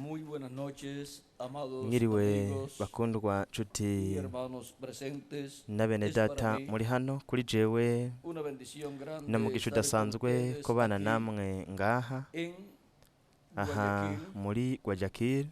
Muy buenas noches, amados Mwiriwe amigos bakundwa nshuti y hermanos presentes. na bene Es para data mí muri hano, kuri jewe una bendición grande n'umugisha estar con udasanzwe ustedes kubana aquí namwe ngaha en aha Guayaquil, muri Guayaquil,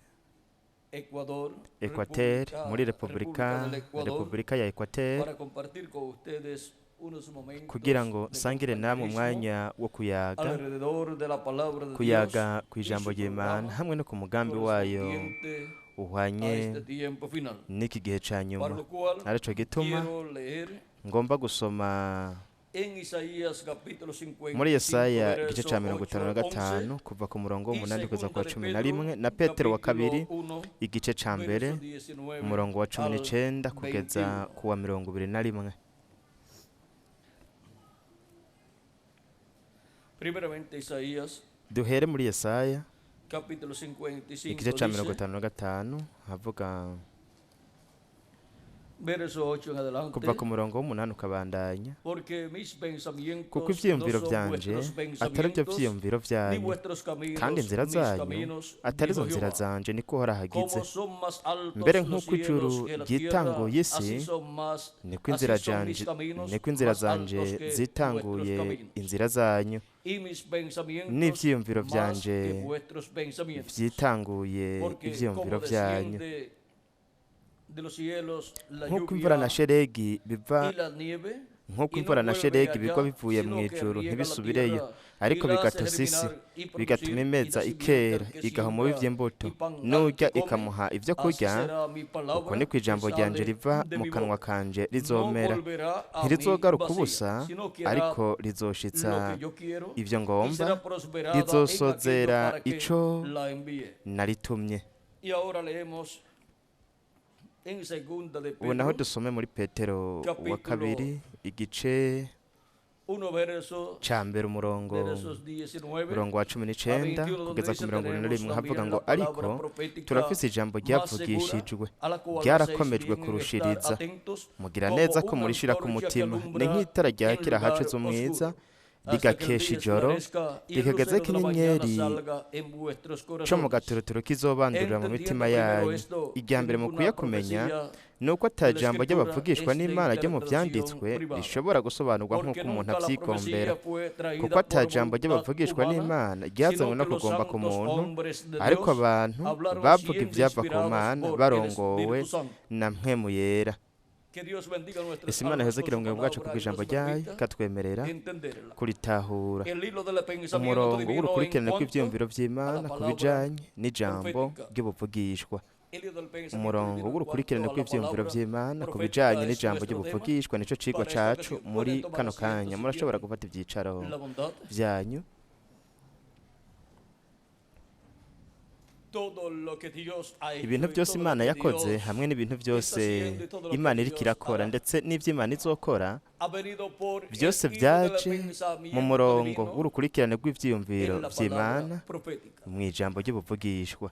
Ecuador, Equateur, muri República Repubulika del Ecuador, Repubulika ya Equateur, para compartir con ustedes unos momentos kugira ngo de nsangire namwe compañerismo umwanya wo kuyaga alrededor de la palabra de Dios kuyaga ku y ijambo su ry'Imana programa hamwe no ku mugambi wayo correspondiente a uhwanye este tiempo final. n'iki gihe ca Para nyuma. lo cual Arico gituma quiero leer ngomba gusoma en Isaías capítulo 55, muri Yesaya igice verso ca mirongo itanu na 8 al 11, gatanu kuva ku murongo y w'umunani kugeza ku segunda wa de cumi na Pedro rimwe na Petero wa kabiri capítulo 1, igice ca mbere verso 19 umurongo wa cumi al n'icenda kugeza 21. ku wa 21. Primeramente Isaías Duhere muri Yesaya capítulo 55 igice ca mirongo dice, itanu na gatanu havuga verso 8 en adelante, kuva ku murongo w'umunani ukabandanya: porque mis pensamientos kuko no ivyiyumviro son vyanje vuestros atari vyo pensamientos, vyiyumviro ni vyanyu, vuestros kandi caminos, inzira mis zanyu caminos, atari zo dijo nzira Jehová. zanje, niko Uhoraho agize. Como son más altos Mbere los nk'uko ijuru cielos que la tierra, ryitanguye isi, así son más, niko inzira así son mis janje caminos niko inzira más zanje altos que vuestros zitanguye caminos, inzira zanyu, y mis pensamientos n'ivyiyumviro más vyanje que vuestros pensamientos. vyitanguye Porque ivyiyumviro como vyanyu. desciende de los cielos la Nk'uko imvura na lluvia sheregi biva y la nieve, nk'uko y no imvura na vuelve sheregi bigwa allá, bivuye sino mu que ijuru riega la ntibisubireyo, tierra y ariko la hace bigatosa isi, germinar y bigatuma producir, y imeza da simiente ikera, al que igaha umubi siembra vy'imbuto, y pan al n'urya que come. ikamuha ivyo Así kurya, será mi uko palabra niko que ijambo ryanje sale riva de mu mi kanwa boca. kanje No rizomera, volverá a mí ntirizogaruka vacía, ubusa, sino que hará ariko lo rizoshitsa que yo quiero ivyo y ngomba, será prosperada en aquello rizosozera para que ico la envíe. naritumye. Y ahora leemos en segunda de Ubu naho Pedro, dusome muri Petero wa capítulo kabiri igice 1, verso, ca mbere umurongo versos 19 umurongo wa cumi a n'icenda 21, donde kugeza ku dice, mirongo ibiri na tenemos rimwe havuga también ngo: la palabra ariko profética turafise ijambo más segura, ryavugishijwe a la cual hacéis ryarakomejwe bien en estar kurushiriza, atentos mugira como neza ko una murishira ku antorcha que mutima, ni alumbra nk'itara en ryakira lugar ahacuze umwiza, oscuro, hasta que el rigakesha día ijoro, esclarezca y el rikageza lucero ko de la mañana inyenyeri salga en vuestros co mu corazones. gaturuturu kizobandurira mu Entendiendo mitima primero yanyu. esto, Irya que mbere mukwiye ninguna kumenya profecía ni uko ata de la jambo escritura ry'abavugishwa es de n'Imana ryo mu interpretación vyanditswe privada, rishobora gusobanurwa nk'uko porque umuntu nunca la avyigombera, profecía fue kuko traída por ata jambo voluntad ry'abavugishwa humana, n'Imana sino ryazanywe no que los kugomba ku santos muntu, hombres de ariko Dios abantu hablaron bavuga siendo ivyava ku inspirados Mana por el barongowe Espíritu Santo. na mpwemu yera. Que Dios bendiga nuestras Ese Imana almas iheze con kugira su ngo bwacu palabra kubwo y ijambo nos ryayo permita ikatwemerera entenderla. kuritahura. El hilo del pensamiento Umurongo divino en w'urukurikirane cuanto rw'ivyiyumviro a la vy'Imana ku palabra bijanye n'ijambo profética. ry'ubuvugishwa. El hilo del pensamiento Umurongo divino en w'urukurikirane cuanto a la rw'ivyiyumviro palabra vy'Imana ku profética bijanye es n'ijambo nuestro tema ry'ubuvugishwa nico cigwa para esta cacu ocasión. muri Pueden tomar kano asiento kanya. si Murashobora tienen gufata ivyicaro la bondad. vyanyu. Todo lo que Dios ha hecho Ibintu y byose todo lo Imana que yakoze Dios hamwe n'ibintu está byose haciendo y todo lo que Imana iriko Dios irakora hará ndetse n'ivyo Imana izokora ha venido por el byose hilo del vyaje mu pensamiento murongo divino w'urukurikirane rw'ivyiyumviro en la vy'Imana palabra profética. mw'ijambo ry'ubuvugishwa.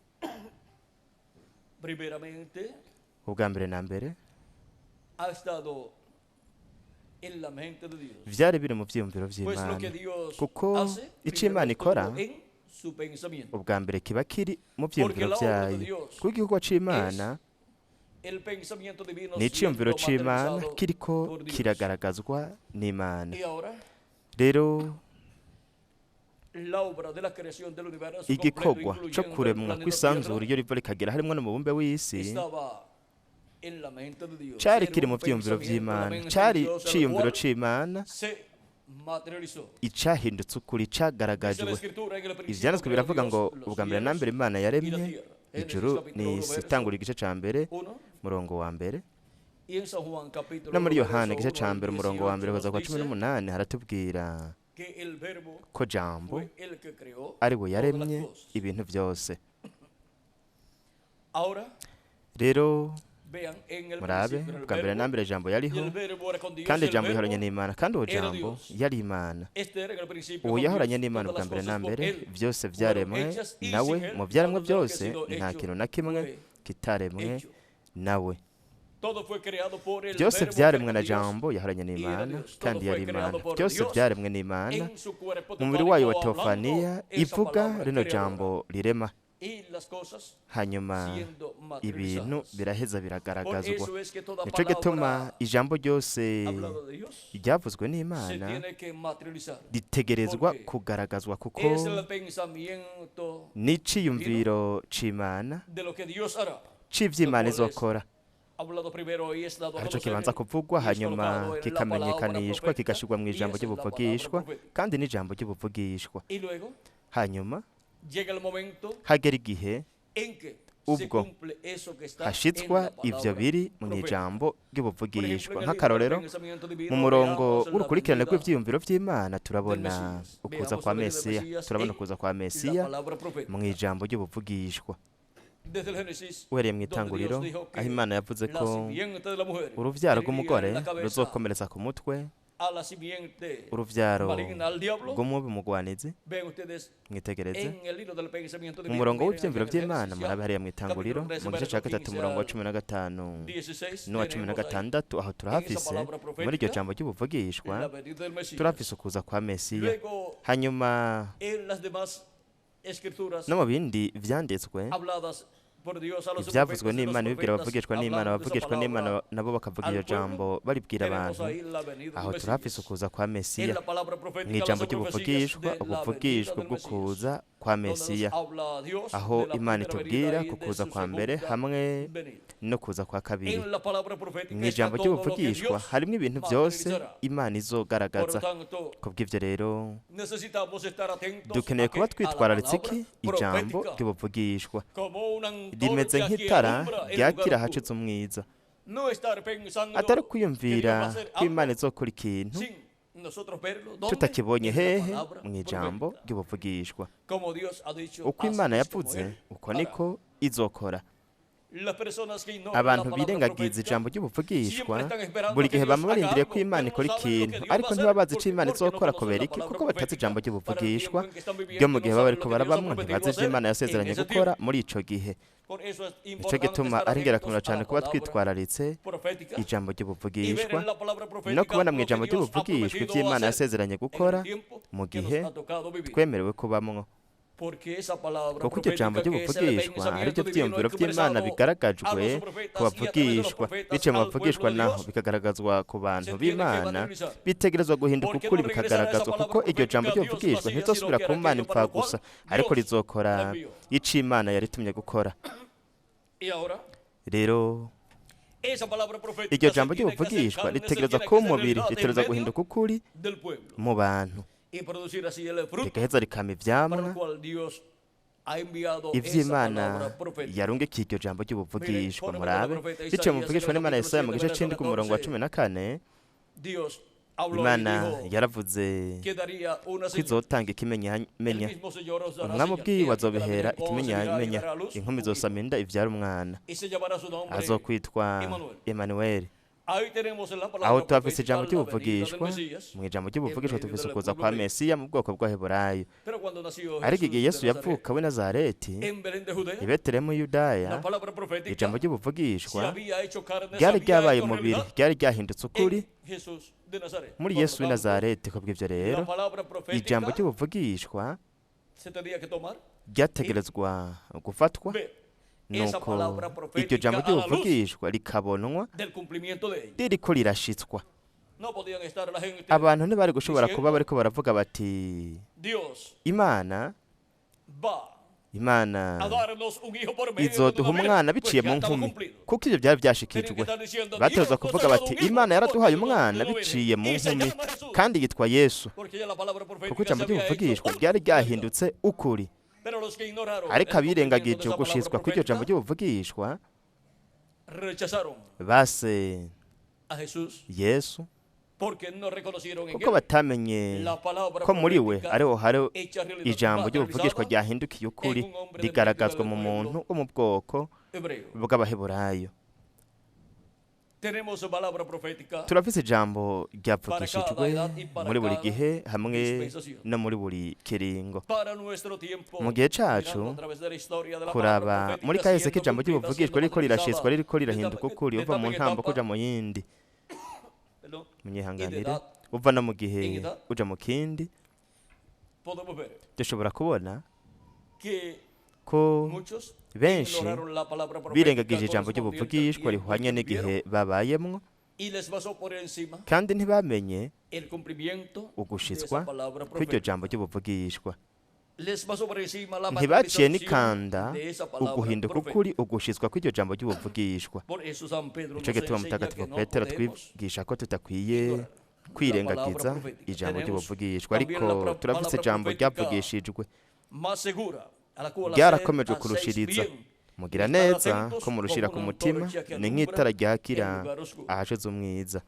Primeramente, Ubwa mbere na mbere ha estado en la mente de Dios. vyari biri mu vyiyumviro Pues lo vy'Imana, que Dios kuko hace, ico primero Imana ikora estuvo en su pensamiento. ubwa mbere kiba kiri mu Porque vyiyumviro la obra de vyayo, Dios kuko igikorwa c'Imana es el pensamiento divino ni iciyumviro siendo c'Imana materializado kiriko por Dios. kiragaragazwa n'Imana. Y ahora, Rero la obra de la creación del universo completo, igikorwa co incluyendo el kuremwa planeta kw'isanzure Tierra, iyo riva rikagera harimwo n'umubumbe w'isi estaba en la mente de Dios. cari Era kiri un mu vyiyumviro pensamiento en la vy'Imana, mente de cari Dios, el ciyumviro cual c'Imana se materializó. icahindutse ukuri, Dice la cagaragajwe. escritura, en el principio Ivyanditswe creó biravuga Dios ngo los ubwa mbere na cielos mbere Imana y la yaremye tierra. Génesis ijuru capítulo 1, n'isi. verso Itangura igice ca mbere 1 murongo wa mbere y en San Juan capítulo no muri 1, Yohana verso igice 1 ca al mbere umurongo wa 18 mbere nos kugeza kwa cumi dice n'umunani haratubwira que el verbo ko jambo fue el que creó ari we todas las yaremye cosas. ibintu vyose. Ahora Rero vean, en el murabe, principio era el ubwa mbere na verbo mbere jambo y yariho, el verbo era con Dios kandi y el jambo yahoranye verbo n'Imana, kandi uwo era jambo Dios. yari Imana. Este era en el principio Uwo con yahoranye Dios. n'Imana Todas ubwa las mbere na cosas por mbere, él vyose fueron vyaremwe hechas y nawe, sin él mu vyaremwe nada de lo que ha byose sido nta hecho kintu na kimwe fue kitaremwe hecho. nawe. Todo fue creado por el Byose verbo que era vyaremwe con na Dios jambo yahoranye y era n'Imana, Dios. Todo kandi fue yari creado Imana. por Byose Dios vyaremwe n'Imana en su cuerpo mu mubiri wayo wa teofánico hablando teofaniya esa ivuga palabra rino creadora. jambo rirema. Y las cosas Hanyuma siendo ibintu materializadas. biraheza Por biragaragazwa. eso es que toda Nico gituma palabra ijambo ryose hablada de Dios ryavuzwe se n'Imana tiene que materializar. ritegerezwa Porque kugaragazwa, kuko es el pensamiento n'iciyumviro c'Imana de lo que Dios hará. c'ivy'Imana Lo cual es izokora, hablado primero y es dado a arico conocer kibanza kuvugwa, y es hanyuma colocado en la palabra kikamenyekanishwa, profética kigashirwa mu y ijambo es la palabra ry'ubuvugishwa, profética. kandi n'ijambo ry'ubuvugishwa. Y luego Hanyuma llega el momento hagera igihe en que se ubwo cumple eso que está en hashitswa la ivyo palabra biri mu profética. ijambo Por ejemplo, ry'ubuvugishwa. en el libro del Nk'akarorero, pensamiento mu divino murongo veamos la w'urukurikirane venida rw'ivyiyumviro vy'Imana del turabona Mesías. ukuza Veamos kwa la venida del Mesiya, Mesías turabona en ukuza kwa la Mesiya palabra profética. mu ijambo ry'ubuvugishwa. Desde el Génesis, Uhereye mu donde Dios itanguriro, dijo aho que Imana yavuze la ko simiente de la mujer uruvyaro heriría en rw'umugore la cabeza ruzokomeretsa ku mutwe a la simiente uruvyaro maligna al diablo. rw'umubi mugwanizi. Vean ustedes Mwitegereze en el libro del pensamiento mu divino, murongo miren allá w'ivyiyumviro en el vy'Imana, Génesis ya, murabe hariya mu itanguriro, capítulo 13, mu gice ca verso gatatu, 15 umurongo wa al 15 16, n'uwa cumi na tenemos ahí gatandatu, aho en esa turahafise palabra muri iryo profética jambo ry'ubuvugishwa, la venida del Mesías. turafise ukuza kwa Mesiya. Luego, Hanyuma en las demás escrituras no mu bindi vyanditswe habladas por Dios a los ivyavuzwe profetas y los n'Imana bibwira profetas abavugishwa n'Imana, hablando de esa abavugishwa n'Imana palabra nabo bakavuga al iryo pueblo, jambo baribwira tenemos abantu, ahí la venida del aho turahafise Mesías. ukuza kwa En Mesiya. la palabra Mu profética, ijambo las profecías ry'ubuvugishwa, de la venida ubuvugishwa del Mesías, bw'ukuza kwa donde nos Mesiya, habla Dios aho de la Imana primera itubwira venida y ku de kuza su kwa mbere segunda hamwe venida. no kuza kwa kabiri. En la palabra profética Mu está ijambo todo lo que ry'ubuvugishwa Dios harimwo ibintu vyose materializará. Imana Por izogaragaza. tanto, Kubw'ivyo rero necesitamos estar atentos dukeneye a kuba qué? A la twitwararitse palabra iki ijambo profética, ry'ubuvugishwa como una rimeze antorcha que nk'itara alumbra el lugar ryakira oscuro. ahacitse umwiza, No estar pensando atari que Dios va a kwiyumvira hacer ko Imana algo izokora ikintu sin nosotros verlo. ¿Dónde? tutakibonye En la hehe palabra mu ijambo profética. ry'ubuvugishwa. Como Dios ha dicho, Uko así Imana es como yavuze, Él uko hará. niko izokora. Las personas que ignoran la Abantu palabra birengagiza profética ijambo ry'ubuvugishwa siempre están esperando buri que gihe Dios bama haga barindiriye algo, ko Imana pero no ikora saben lo que ikintu, Dios va a ariko hacer ntibaba bazi ico porque, Imana porque no izokora. conocen Kubera la iki? palabra Kuko batazi profética ijambo para el ry'ubuvugishwa tiempo en que están ryo viviendo, mu no gihe baba saben bariko lo que Dios ha barabamwo, prometido ntibazi ivyo hacer Imana en yasezeranye ese gukora tiempo. muri ico gihe. Por eso es Nico importante gituma estar ari ingirakamaro atentos a cane la kuba palabra twitwararitse profética ijambo y ver ry'ubuvugishwa en la palabra no profética kubona mu lo que ijambo Dios ha ry'ubuvugishwa prometido ivyo Imana hacer yasezeranye en el gukora tiempo mu que nos gihe ha tocado vivir. twemerewe kubamwo, Porque esa palabra kuko iryo jambo profética que es el ry'ubuvugishwa ariryo pensamiento divino vyiyumviro vy'Imana expresado a bigaragajwe los ku profetas y a través de los bavugishwa, profetas biciye mu al pueblo bavugishwa de naho Dios, bikagaragazwa ku se bantu tiene que b'Imana, materializar. bitegerezwa guhinduka ¿Por qué ukuri no regresará esa bikagaragazwa, palabra kuko iryo jambo profética a Dios ry'ubuvugishwa vacía, sino ntirizosubira que ku hará Mana aquello para lo cual impfagusa, ariko Dios rizokora la envió? ico Imana yaritumye gukora. Y ahora, Rero esa palabra profética iryo se jambo tiene que hacer ry'ubuvugishwa carne, se ritegerezwa tiene kuba que hacer umubiri, realidad en ritegerezwa medio guhinduka ukuri del pueblo mu bantu, y producir así el fruto rigaheza rikama para lo ivyamwa cual Dios ha enviado ivyo esa Imana palabra profética. yarungikiye iryo jambo Miren, ry'ubuvugishwa. por medio del Murabe profeta biciye mu Isaías en buvugishwa el n'Imana capítulo Yesaya mu 7, gice verso c'indwi ku murongo wa 14, 14, Dios habló y Imana dijo yaravuze que daría una ko señal. izotanga El ikimenyamenya. mismo Señor os dará Umwami señal. ubwiwe He aquí que la azobihera virgen concebirá y ikimenyamenya, dará a luz inkumi un hijo, izosama inda ivyara umwana, y se llamará su nombre azokwitwa Emmanuel. Emanueli. Ahí tenemos en la Aho palabra tuhafise profética ijambo la venida del ry'ubuvugishwa, Mesías mu ijambo en ry'ubuvugishwa medio tufise del ukuza pueblo kwa hebreo. Mesiya mu bwoko bw'Abaheburayo. Pero cuando nació Ariko igihe Jesús Yesu de Nazaret yavuka w'i Nazareti en Belén de Judea, i Betelehemu Yudaya, la palabra profética ijambo se ry'ubuvugishwa había hecho carne, se ryari había ryabaye hecho umubiri, realidad ryari ryahindutse ukuri en Jesús de Nazaret. muri Por lo Yesu w'i tanto, Nazareti. Kubw'ivyo la rero palabra ijambo profética ry'ubuvugishwa se tenía que tomar y ryategerezwa gufatwa, ver esa nuko palabra iryo profética jambo a la luz ry'ubuvugishwa rikabonwa del cumplimiento de ella. ririko rirashitswa. No podían estar la gente Abantu ntibari gushobora kuba diciendo, bariko baravuga bati Dios Imana va Imana a darnos un hijo por medio de izoduha una virgen, umwana pues biciye ya mu estaba nkumi, cumplido. kuko ivyo byari Tenían que byashikijwe. estar diciendo, Dios Bategerezwa nos ha kuvuga dado bati un hijo Imana por yaraduhaye medio de umwana una virgen biciye mu y se nkumi, llama Jesús, kandi yitwa Yesu, porque ya la palabra kuko profética se ijambo había hecho ry'ubuvugishwa una ryari realidad. ryahindutse ukuri. Pero los que ignoraron Ariko el cumplimiento de abirengagije esa palabra ugushitswa kw'iryo jambo profética ry'ubuvugishwa rechazaron base a Jesús Yesu, porque no reconocieron en kuko él batamenye la palabra ko muri we profética ariho hari hecha realidad, ijambo ry'ubuvugishwa materializada ryahindukiye ukuri en un hombre de medio rigaragazwa del mu muntu pueblo wo mu bwoko hebreo. bw'Abaheburayo. Tenemos palabra profética Turafise ijambo para ryavugishijwe cada edad y para muri buri cada gihe hamwe dispensación. no muri buri kiringo. Para nuestro tiempo, Mu gihe cacu, mirando a través de la historia de la palabra kuraba profética muri kahise siendo k'ijambo cumplida, ry'ubuvugishwa siendo ririko rirashitswa, materializada ririko de rirahinduka etapa, ukuri, de uva etapa mu en ntambo kuja etapa, mu yindi, perdón, y de munyihanganire, edad uva no mu en gihe edad, uja mu kindi, podemos ver dushobora kubona que Ko Muchos benshi ignoraron la palabra profética birengagije ijambo correspondiente al ry'ubuvugishwa tiempo rihwanye en que n'igihe vivieron babayemwo, y les pasó por encima kandi ntibamenye el cumplimiento de esa ugushitswa palabra kw'iryo profética. jambo ry'ubuvugishwa. Les pasó por encima la Ntibaciye materialización n'ikanda de esa palabra uguhinduka profética. ukuri, ugushitswa kw'iryo jambo ry'ubuvugishwa. Por eso San Pedro Nico nos gituma enseña Mutagatifu que no Petero podemos atwigisha ko tudakwiye ignorar la palabra kwirengagiza profética. ijambo Tenemos ry'ubuvugishwa, también ariko la turafise palabra ijambo profética ryavugishijwe más segura, a la cual hacer, ryarakomeje hacéis kurushiriza. bien Mugira estar neza atentos ko murushira como ku una mutima, antorcha que ni alumbra nk'itara en ryakira lugar oscuro. ahashize umwiza.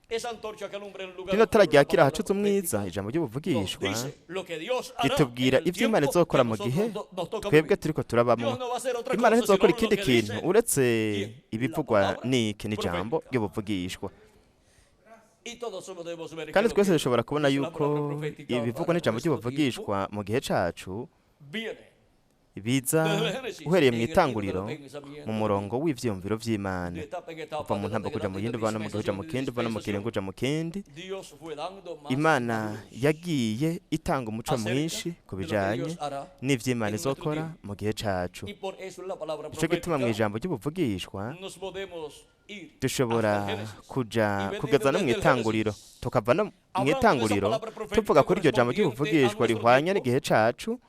Esa antorcha que alumbra en lugar Rino tara oscuro, la ryakira palabra ahashize umwiza, profética, ijambo nos ry'ubuvugishwa dice lo que Dios hará ritubwira en el ivyo Imana tiempo izokora que mu gihe nosotros nos toca twebwe vivir. turiko turabamwo. Dios no va a hacer otra Imana cosa ntizokora sino lo ikindi que kintu dice uretse ¿quién? La ibivugwa palabra n'iki n'ijambo profética. ry'ubuvugishwa. Y todos podemos ver que Kandi lo twese que dushobora kubona dice la yuko palabra profética ibivugwa para n'ijambo nuestro tiempo ry'ubuvugishwa mu gihe cacu viene biza desde el Génesis, uhereye mu en el hilo del itanguriro, pensamiento mu de murongo Dios. w'ivyiyumviro vy'Imana, De etapa en etapa, uva mu de ntambo grande kuja mu grande yindi, uva no mu gihe uja mu dispensación en kindi, uva no mu kiringo dispensación, uja mu kindi. Dios fue dando más Imana luz yagiye itanga umuco acerca mwinshi ku de lo que bijanye Dios hará n'ivy'Imana en nuestro izokora tiempo. mu gihe cacu. Y por eso en la palabra Nico gituma profética mw'ijambo ry'ubuvugishwa nos podemos ir dushobora hasta el Génesis kuja y venir kugeza no desde el mw'itanguriro, Génesis, tukava no hablando de esa mw'itanguriro palabra profética tuvuga kuri iryo jambo correspondiente a ry'ubuvugishwa nuestro rihwanye tiempo n'igihe cacu,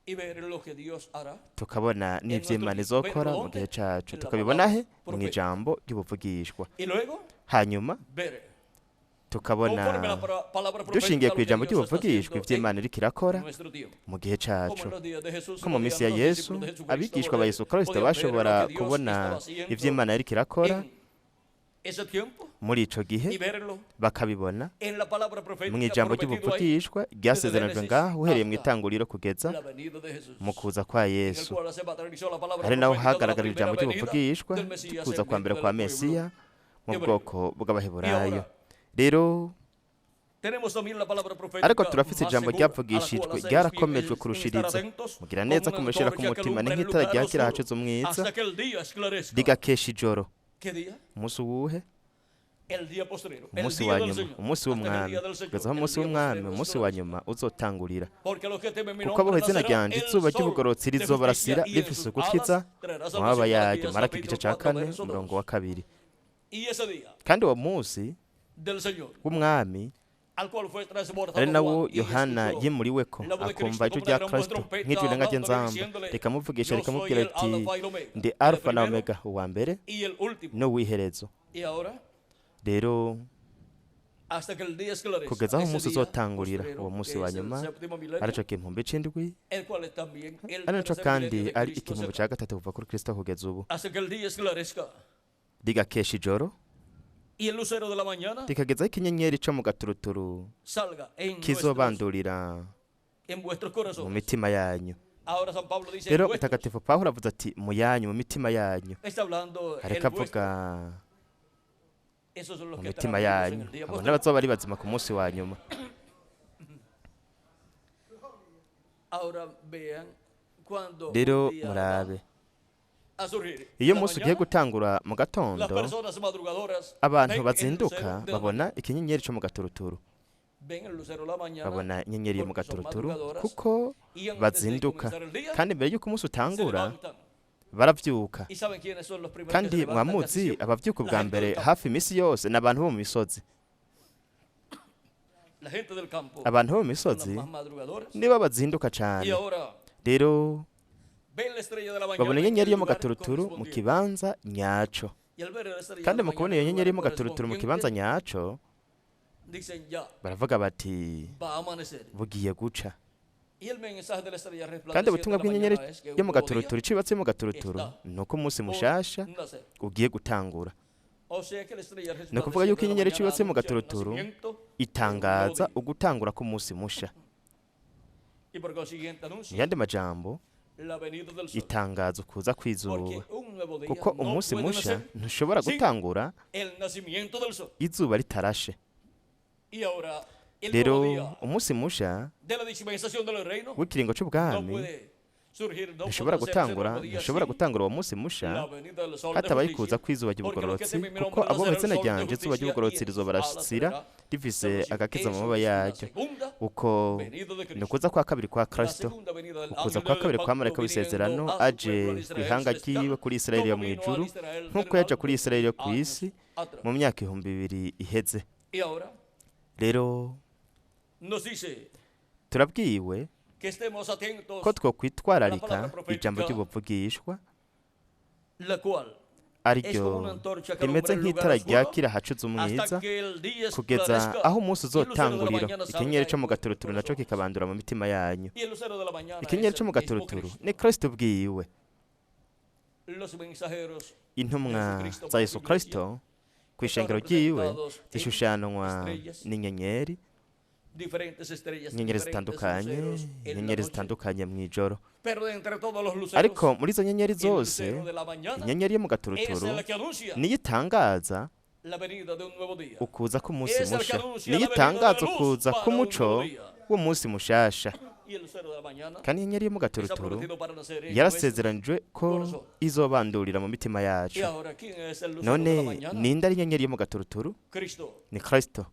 y ver lo que Dios hará tukabona en n'ivyo nuestro Imana tiempo. izokora Verlo mu gihe dónde? cacu. En la Tukabibona palabra he? profética. Mw'ijambo ry'ubuvugishwa. Y luego Hanyuma ver tukabona conforme la palabra dushingiye profética lo ku que ijambo Dios está ry'ubuvugishwa haciendo ivyo en Imana iriko irakora nuestro tiempo. mu gihe Como cacu. en los días de Jesús Ko mu podían minsi ya los Yesu, discípulos de Jesucristo abigishwa ba Yesu Kristo podían ver lo bashobora que Dios kubona estaba haciendo ivyo Imana yariko irakora en ese tiempo muri ico gihe, y verlo bakabibona en la palabra profética mw'ijambo prometido ahí ry'ubuvugishwa desde ryasezeranijwe Génesis ngaho uhereye hasta mw'itanguriro kugeza la venida de Jesús, mu kuza kwa en el Yesu, cual se materializó la palabra ari naho profética de la hagaragarira primera ijambo venida ry'ubuvugishwa del Mesías kuza en kwa medio mbere del kwa pueblo Mesiya mu hebreo. bwoko Y bw'Abaheburayo. ahora Rero tenemos también la palabra ariko profética turafise más ijambo segura, a la cual ryavugishijwe hacéis bien ryarakomejwe en estar kurushiriza. atentos Mugira como neza una kumushira ku antorcha que mutima, ni alumbra en nk'itara lugar ryakira oscuro, ahashize umwiza hasta que el día esclarezca. rigakesha ijoro. ¿Qué día? Umunsi uwuhe? El día postrero, el Umunsi día wa del nyuma, Señor, umunsi hasta que el w'umwami, día del Señor, kugeza aho el umunsi día w'umwami, postrero umunsi wa esclarezca. nyuma uzotangurira. Porque los que temen mi Kuko nombre abubaha izina nacerá ryanje, el izuba sol ry'ubugororotsi de rizobarasira justicia y en rifise sus ugukiza alas traerá mu salvación. mababa yaryo. Malaquías Maraki igice capítulo ca 4, 4 verso umurongo 2. wa 2. Y ese día Kandi uwo munsi del Señor, w'umwami al cual fue ari transportado nawo Juan y Yohana escuchó yimuriweko, la voz de akumva Cristo ijwi como rya una gran voz Kristo trompeta nk'ijwi rirenga hablándole ry'inzamba, diciéndole, rikamuvugisha yo soy rikamubwira el riti: Alfa y el Omega, ndi el Alfa na primero Omega, uwa mbere y el último. n'uw'iherezo. Y ahora, Rero hasta que el día esclarezca, kugeza aho ese umunsi día uzotangurira, postrero, uwo munsi que wa es el nyuma, séptimo milenio, arico kimpumbi c'indwi, el cual es también el ari naco tercer kandi milenio de ari Cristo ikimpumbi acerca. ca gatatu kuva kuri Kristo kugeza ubu, Hasta que el día esclarezca rigakesha ijoro, y el lucero de la mañana rikagezaho ikinyenyeri co mu gaturuturu salga en nuestros, kizobandurira en vuestros mu corazones. mitima yanyu. Ahora San Pablo dice en Rero vuestros. Mutagatifu Pawulo avuze ati mu yanyu, mu mitima yanyu, Está hablando el ariko vuestro. avuga Esos son los mu que mitima estarán vivos en yanyu, el día abo postrero. n'abazoba ari bazima ku munsi wa nyuma. Ahora vean cuando un Rero día va murabe a surgir iyo la umunsi ugiye mañana, gutangura mu las gatondo, personas madrugadoras abantu ven el bazinduka lucero de la babona mañana. ikinyenyeri co mu gaturuturu, Ven el lucero de la mañana babona inyenyeri yo mu porque son gaturuturu madrugadoras kuko y antes de bazinduka, comenzar el día kandi mbere y'uko umunsi se utangura levantan. baravyuka. ¿Y saben quiénes son los primeros que se Kandi levantan casi mwamuzi siempre? abavyuka La ubwa gente mbere del campo. hafi imisi yose ni abantu bo mu misozi. La gente del campo Abantu bo mu son las misozi más madrugadoras. nibo bazinduka Y cane. ahora Rero ven la estrella de la babona mañana en inyenyeri el yo mu lugar gaturuturu mu correspondiente. kibanza nyaco. Y al ver la estrella de Kandi la mu kubona mañana iyo en el nyenyeri yo lugar mu gaturuturu mu kibanza correspondiente, nyaco, dicen ya baravuga bati va a amanecer. bugiye guca. Y el mensaje de la estrella Kandi resplandeciente ubutumwa de la bw'inyenyeri mañana es que yo un mu nuevo día gaturuturu, icibatse mu gaturuturu, está ni uko umunsi por mushasha nacer. ugiye gutangura. O sea que la estrella Ni ukuvuga yuko resplandeciente de la inyenyeri mañana icibatse mu anuncia el gaturuturu nacimiento de un nuevo itangaza día. ugutangura k'umunsi musha. Y por consiguiente Mu anuncia yandi majambo, la venida del sol. itangaza ukuza kw'izuba, Porque un nuevo día kuko no umunsi puede musha nacer ntushobora sin gutangura el nacimiento del sol. izuba ritarashe. Y ahora el Rero nuevo día umunsi musha de la dispensación del reino w'ikiringo no c'ubwami puede Surgir, no Ntushobora podrá hacerse, gutangura no podía ntushobora sin gutangura uwo munsi musha la venida del sol de hatabaye justicia, kuza kw'izuba porque los que ry'ubugororotsi, temen mi kuko nombre abo nacerá el izina sol de ryanje izuba justicia y ry'ubugororotsi en sus alas rizobarasira traerá rifise salvación. agakiza mu Eso mababa es la yaryo. segunda Uko venida de ni Cristo. ukuza kwa kabiri kwa La Kristo, segunda venida del ukuza ángel kwa del kabiri kwa pacto marayika w'isezerano viniendo a su aje pueblo al ku Israel ihanga celestial, ryiwe kuri Isirayeli yo como mu vino al ijuru, Israel nk'uko yaje terrenal kuri Isirayeli yo ku años isi atrás. mu myaka 2000 iheze. Y ahora Rero nos dice turabwiwe que estemos atentos, ko twokwitwararika La palabra profética ijambo ry'ubuvugishwa, la cual es ariryo como una antorcha que rimeze alumbra el lugar nk'itara oscuro ryakira ahacuze umwiza, hasta que el día kugeza esclarezca aho umunsi y el lucero de la uzotangurira, mañana salga ikinyenyeri co en mu vuestros gaturuturu naco corazones. kikabandura mu mitima yanyu. Y el lucero de la mañana es Ikinyenyeri co el mu mismo gaturuturu Cristo. ni Kristo ubwiwe. Los mensajeros Intumwa Jesucristo za por Yesu su iglesia Kristo kw'ishengero están ryiwe representados en zishushanwa estrellas, n'inyenyeri, diferentes estrellas, inyenyeri diferentes zitandukanye, luceros en la inyenyeri noche. zitandukanye mw'ijoro. Pero de entre todos los luceros, Ariko muri izo nyenyeri el zose, lucero de la mañana inyenyeri yo mu es gaturuturu el que anuncia niyo itangaza la venida de un nuevo día. ukuza k'umunsi Es el que musha, anuncia niyo la venida de la itangaza luz ukuza para un k'umuco nuevo día. w'umunsi mushasha. Y el lucero de la mañana Kandi inyenyeri yo mu está gaturuturu prometido para nacer en nuestro yarasezeranijwe ko corazón. izobandurira mu mitima Y yacu. ahora, ¿quién es el lucero de la None mañana? ninde ari inyenyeri yo mu gaturuturu? Cristo Ni Kristo.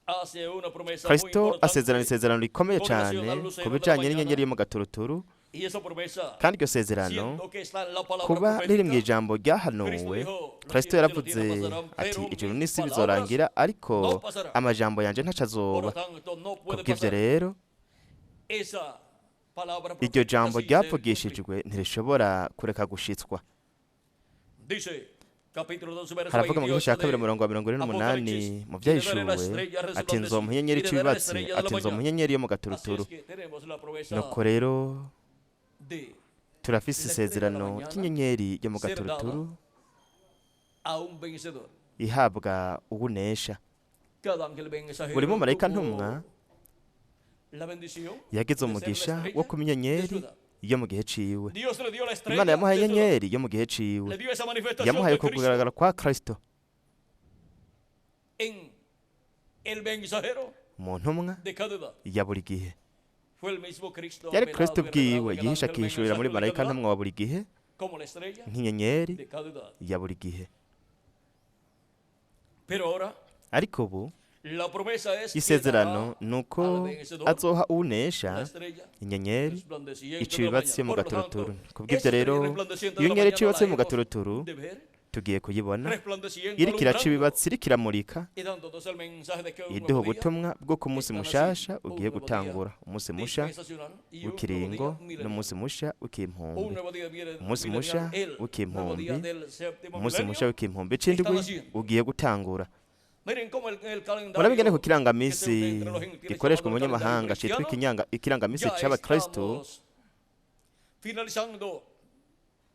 hace una promesa muy Kristo asezerana importante. isezerano rikomeye con cyane relación al lucero ku de la bijanye mañana. n'inyenyeri yo mu gaturuturu, Y esa promesa, kandi iryo sezerano siendo que está en la palabra kuba riri mu profética, ijambo ryahanuwe. Kristo dijo, los Kristo cielos y la yaravuze tierra pasarán, ati pero ijuru mis n'isi palabras bizorangira, ariko no pasarán. amajambo yanje ntaco Por azoba. lo tanto, no puede Kubw'ivyo pasar rero esa palabra iryo profética jambo sin ser cumplida. ryavugishijwe ntirishobora kureka gushitswa. Dice, capítulo 12, verso Haravuga mu gice 28 cya kabiri de umurongo wa 48 Apocalipsis, mu y le daré la Vyahishuwe estrella ati nzomuha resplandeciente, inyenyeri y le daré la ic'ibibatsi, estrella de la ati nzomuha mañana. inyenyeri yo mu Así gaturuturu. es que tenemos la promesa Nuko rero de turafise la estrella de la isezerano mañana ry'inyenyeri yo mu ser dada gaturuturu a un vencedor. ihabwa uwunesha. Cada ángel mensajero Buri mumarayika tuvo ntumwa la bendición yagize de ser la umugisha wo estrella kuba de su inyenyeri edad. yo mu gihe ciwe. Dios le dio la Imana estrella yamuhaye de su edad. inyenyeri yo mu gihe ciwe, Le dio esa manifestación yamuhaye de Cristo kugaragara kwa Kristo en el mensajero mu ntumwa de cada edad. ya buri gihe. Fue el mismo Cristo Yari velado Kristo y revelado ubwiwe en el yihisha ángel akihishurira muri mensajero de marayika cada edad ntumwa wa buri gihe como la estrella nk'inyenyeri de cada edad. ya buri gihe. Pero ahora Ariko ubu la promesa es que isezerano dará ni uko al vencedor azoha la uwunesha estrella inyenyeri resplandeciente de la icibibatsi yo mañana. mu Por lo gaturuturu. tanto, Kubw'ivyo esa rero estrella resplandeciente iyo de la nyenyeri mañana icibatsi la yo mu hemos gaturuturu de ver tugiye kuyibona resplandeciendo, iriko iraca alumbrando ibibatsi, iriko iramurika, y dándonos el mensaje de que un iduha nuevo día ubutumwa bwo ku munsi está mushasha naciendo, un ugiye nuevo día gutangura, umunsi musha dispensacional y un nuevo w'ikiringo día milenial. n'umunsi musha Un w'ikimpumbi, nuevo día viene- umunsi musha milenial, el nuevo día w'ikimpumbi, del séptimo umunsi musha milenio w'ikimpumbi c'indwi está naciendo. ugiye gutangura. Miren cómo el calendario Murabe ingene ku que se kirangamisi usa entre los gentiles gikoreshwa mu llamado el calendario banyamahanga citwa cristiano, ikirangamisi ya c'abakristo, estamos finalizando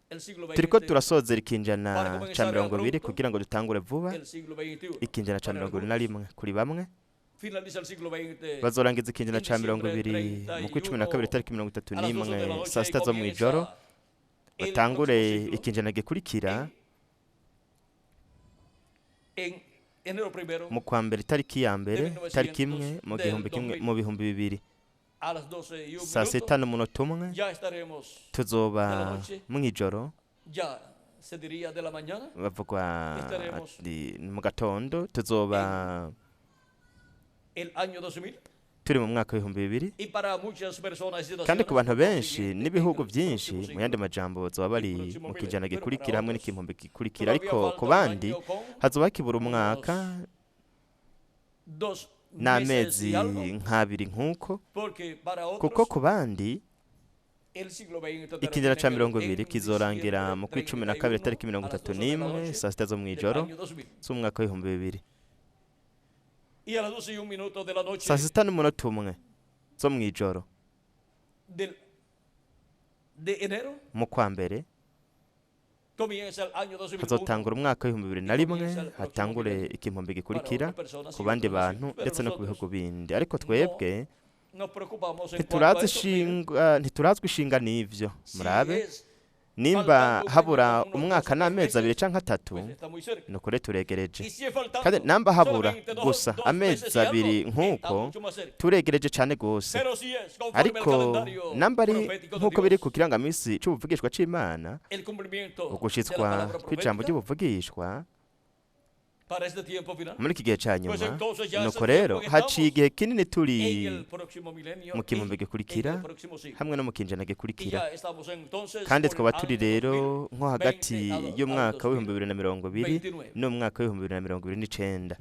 el siglo turiko XX, turasozera ikinjana para ca comenzar 20 pronto kugira ngo dutangure vuba el siglo XXI. ikinjana ca Para 21. Kuri bamwe finaliza el siglo XX bazorangiza ikinjana en ca mirongo diciembre ibiri mu kw'icumi na kabiri 31 tariki mirongo itatu a las 12 n'imwe de la noche saa sita zo mw'ijoro, comienza el batangure próximo siglo ikinjana gikurikira en enero primero mu kwa mbere tariki ya mbere de tariki 1 mu 1900 gihumbi kimwe del mu 2000 a las 12 y un saa minuto sita n'umunota umwe ya estaremos tuzoba de la noche. mw'ijoro, ya se diría de la mañana bavugwa Estaremos ati mu gatondo tuzoba el año 2000 turi mu mwaka w'2000. y para muchas personas y Kandi ku naciones bantu por benshi consiguiente, en n'ibihugu el byinshi, próximo mu siglo yandi majambo bazoba bari próximo mu milenio. kinjana Pero para gikurikira hamwe otros, n'ikimpumbi gikurikira, todavía ariko ku falta un bandi año con hazoba hakibura umwaka dos meses n'amezi y algo, nk'abiri nk'uko, porque para kuko otros ku bandi el siglo XX ikinjana termina ca en, mirongo ibiri en kizorangira diciembre mu kw'icumi na kabiri 31 tariki mirongo a las itatu 12 de la n'imwe noche saa sita zo del mw'ijoro año 2000. z'umwaka w'2000. Y a las 12 y un minuto de la noche Saa sita n'umunota umwe zo mw'ijoro de enero mu kwa mbere comienza el año 2001 hazotangura umwaka w'2001, hatangure ikimpumbi gikurikira ku bandi bantu ndetse no ku bihugu bindi, ariko twebwe nos preocupamos en cuanto a ntiturazi eso. Miren, ishinga, ntiturazwa ishinga n'ivyo. si Murabe es Nimba Faltando un año habura con unos umwaka 2 o 3 n'amezi 2 meses, canke 3, pues está muy cerca. ni ukuri turegereje. Y si es faltando Kandi namba habura solamente dos, gusa 2 meses amezi y algo, 2 está nk'uko, mucho más cerca. turegereje cane gose. Pero si es conforme al Ariko calendario namba ari profético de nk'uko biri Dios, ku kirangamisi c'ubuvugishwa c'Imana, el cumplimiento de la ugushitswa palabra kw'ijambo profética ry'ubuvugishwa para este tiempo final, muri iki gihe ca pues nyuma, entonces ya hace nuko tiempo rero que haciye estamos igihe kinini turi en el próximo milenio mu y gihumbi en gikurikira el próximo siglo. hamwe no mu kinjana Y gikurikira. ya estamos entonces Kandi por twaba el turi año rero nko hagati 2020 al y'umwaka w'2020 2029. n'umwaka w'2029.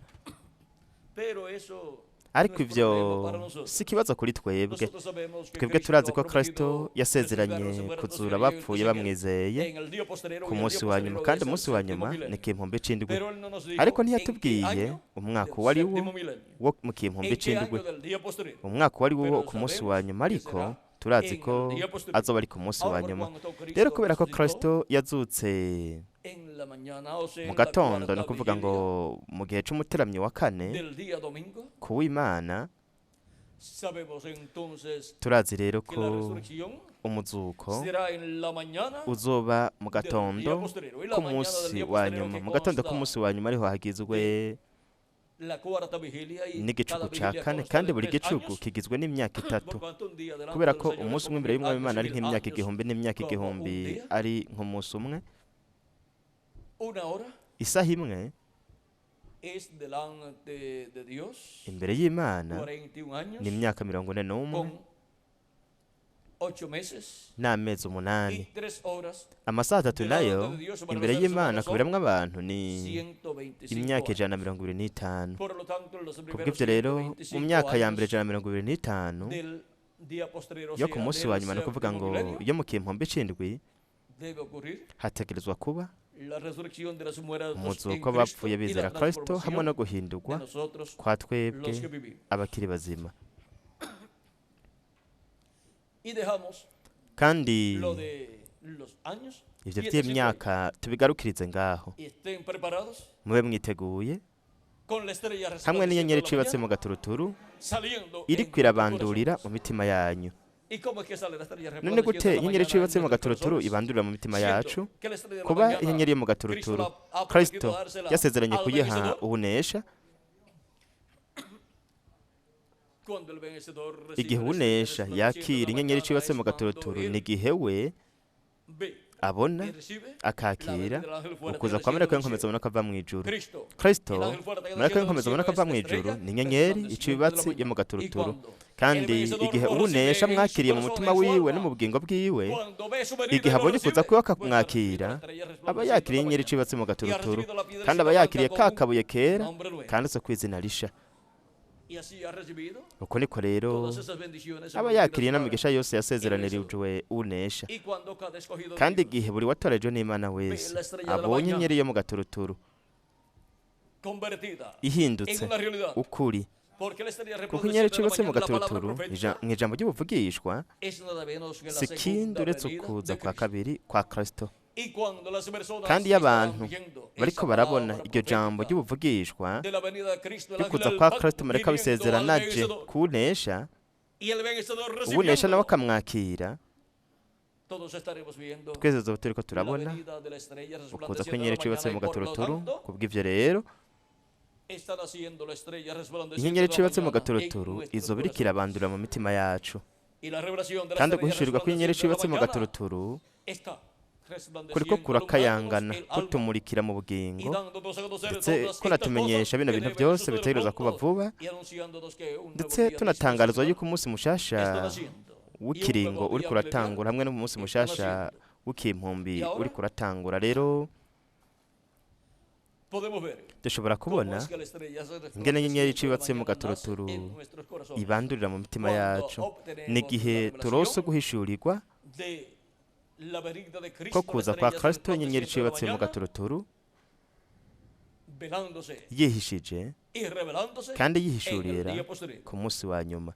Pero eso Ariko no es ivyo problema para nosotros. si ikibazo kuri twebwe. Nosotros sabemos que Twebwe turazi Cristo ko ha Kristo prometido resucitar a yasezeranye los muertos kuzura creyentes abapfuye en él bamwizeye en el día postrero, ku y el munsi día wa nyuma, postrero kandi es el umunsi wa séptimo nyuma ni milenio. ikimpumbi c'indwi. Pero él no nos dijo Ariko en qué ntiyatubwiye año umwaka del uwo ari wo séptimo milenio, wo mu kimpumbi en qué c'indwi, año del día postrero. umwaka uwo ari wo Pero ku munsi wa sabemos nyuma, que ariko será turazi en ko el día postrero. azoba ari ku munsi wa Ahora, por nyuma. cuanto Rero Cristo kubera ko resucitó Kristo yazutse en la mañana, o sea, mu en la gatondo, ni cuarta ukuvuga ngo vigilia mu gihe c'umuteramyi wa kane del día domingo, ku w'Imana, sabemos entonces turazi rero que la ko resurrección umuzuko será en la mañana uzoba mu del día gatondo postrero. Y la mañana del k'umunsi día wa postrero nyuma. que Mu gatondo consta k'umunsi wa nyuma ariho hagizwe de la cuarta vigilia, y cada n'igicuku ca vigilia kane, consta kandi de buri 3 gicuku años, kigizwe n'imyaka por 3, cuanto un día delante kubera del ko Señor es umunsi como umwe imbere 1000 y'umwami años Imana y ari 1000 nk'imyaka años 1000, n'imyaka como un 1000 día. ari nk'umunsi umwe. Una hora Isaha imwe es delante de Dios imbere y'Imana 41 años ni imyaka 41 con 8 meses n'amezi y 8. 3 horas, Amasaha 3 nayo delante de Dios para imbere los seres y'Imana humanos son kubiramwo abantu ni 125 imyaka años. 125. Por lo tanto, en los primeros Kubw'ivyo rero mu 125 myaka ya mbere años 125 del día postrero, o yo ku sea, munsi del wa nyuma, ni ukuvuga séptimo ngo milenio, yo mu kimpumbi c'indwi debe ocurrir hategerezwa kuba la resurrección de los muertos en umuzuko Cristo w'abapfuye y la bizera Kristo hamwe transformación no de guhindurwa nosotros kwa los que twebwe vivimos. abakiri bazima. Y dejamos Kandi lo de los años ivyo y este vy'imyaka tubigarukirize ngaho. y estén preparados Mube mwiteguye con la estrella hamwe n'inyenyeri resplandeciendo de la icibatse mañana, mu gaturuturu saliendo iriko en nuestros irabandurira corazones. mu mitima yanyu. ¿Y cómo es que sale la estrella None gute resplandeciendo de la inyenyeri mañana en icibatse mu nuestros gaturuturu corazones? ibandurira mu mitima Siendo yacu? que la estrella de la Kuba mañana, inyenyeri yo mu Cristo gaturuturu la ha prometido Kristo dársela yasezeranye al kuyiha vencedor. uwunesha. Cuando el vencedor recibe Igihe la estrella uwunesha resplandeciendo de yakira la inyenyeri mañana icibatse es mu cuando gaturuturu él ni igihe we ve abona y recibe la akakira venida del ángel fuerte ukuza que kwa desciende marayika del w'inkomezi cielo. abona ko ava mu ijuru. Cristo, Kristo el ángel fuerte que marayika desciende del w'inkomezi abona cielo ko es ava mu la ijuru estrella ni inyenyeri resplandeciente de la icibatse yo mu mañana. Y gaturuturu. cuando el Kandi vencedor igihe lo recibe uwunesha en su mwakiriye mu corazón, mutima en su wiwe no alma, mu bugingo bwiwe, cuando ve su venida igihe y lo abonye ukuza recibe, kwiwe pues ha recibido la akamwakira, estrella aba resplandeciente de yakiriye la inyenyeri mañana icibatse mu y ha gaturuturu, recibido la kandi piedrecita aba yakiriye blanca ka con un kabuye kera nombre nuevo. kanditse kw'izina risha. Y así ha recibido Uko niko rero todas esas bendiciones aba prometidas yakiriye para n'amigisha yose el yasezeraniriwe vencedor. unesha. Y cuando cada escogido de Kandi Dios igihe buri watorejwe n'Imana ve wese la estrella de la abonye mañana inyenyeri yo mu gaturuturu convertida en ihindutse una realidad, ukuri, porque la estrella kuko inyenyeri resplandeciente de la icibatse mu mañana, la palabra gaturuturu profética, mw'ijambo ry'ubuvugishwa es nada menos que la si ikindi segunda uretse venida ukuza de kwa Cristo. kabiri kwa Kristo. Y cuando las personas Kandi iyo estaban abantu viendo bariko esa barabona palabra iryo jambo profética ry'ubuvugishwa de la venida de Cristo, el ryo ángel kuza del kwa pacto Kristo, mureka pidiendo al bisezerana aje vencedor, kunesha, y el vencedor uwunesha nawe recibiéndolo, akamwakira, todos estaremos viendo twese tuzoba turiko la turabona venida de la estrella ukuza resplandeciente de kw'inyenyeri la icibatse mañana, mu y por lo gaturuturu. tanto Kubw'ivyo rero están haciendo la estrella resplandeciente inyenyeri de la icibatse mu mañana en gaturuturu nuestros izoba iriko corazones. irabandurira mu mitima yacu. Y la revelación de la Kandi estrella guhishurirwa kw'inyenyeri resplandeciente de la icibatse mu mañana gaturuturu está kuriko resplandeciendo, alumbrándonos kurakayangana el alma kutumurikira mu y bugingo, dándonos a conocer ndetse todas estas kunatumenyesha cosas bino que bintu deben byose suceder bitegerezwa kuba pronto vuba, y anunciándonos que un nuevo ndetse día tunatangarizwa dispensacional yuko umunsi mushasha está naciendo y un w'ikiringo nuevo uriko día uratangura milenial hamwe n'umunsi está mushasha naciendo. w'ikimpumbi Y ahora uriko uratangura. Rero podemos ver dushobora cómo kubona es que la estrella se ingene inyenyeri resplandeciente de la icibatse mu mañana nace gaturuturu en nuestros corazones ibandurira mu mitima cuando yacu. obtenemos N'igihe la turonse revelación guhishurirwa de la venida de ko Cristo, la kuza kwa estrella Kristo, inyenyeri resplandeciente de la icibatse mu mañana, gaturuturu velándose yihishije y revelándose kandi en el yihishurira día postrero. ku munsi wa nyuma.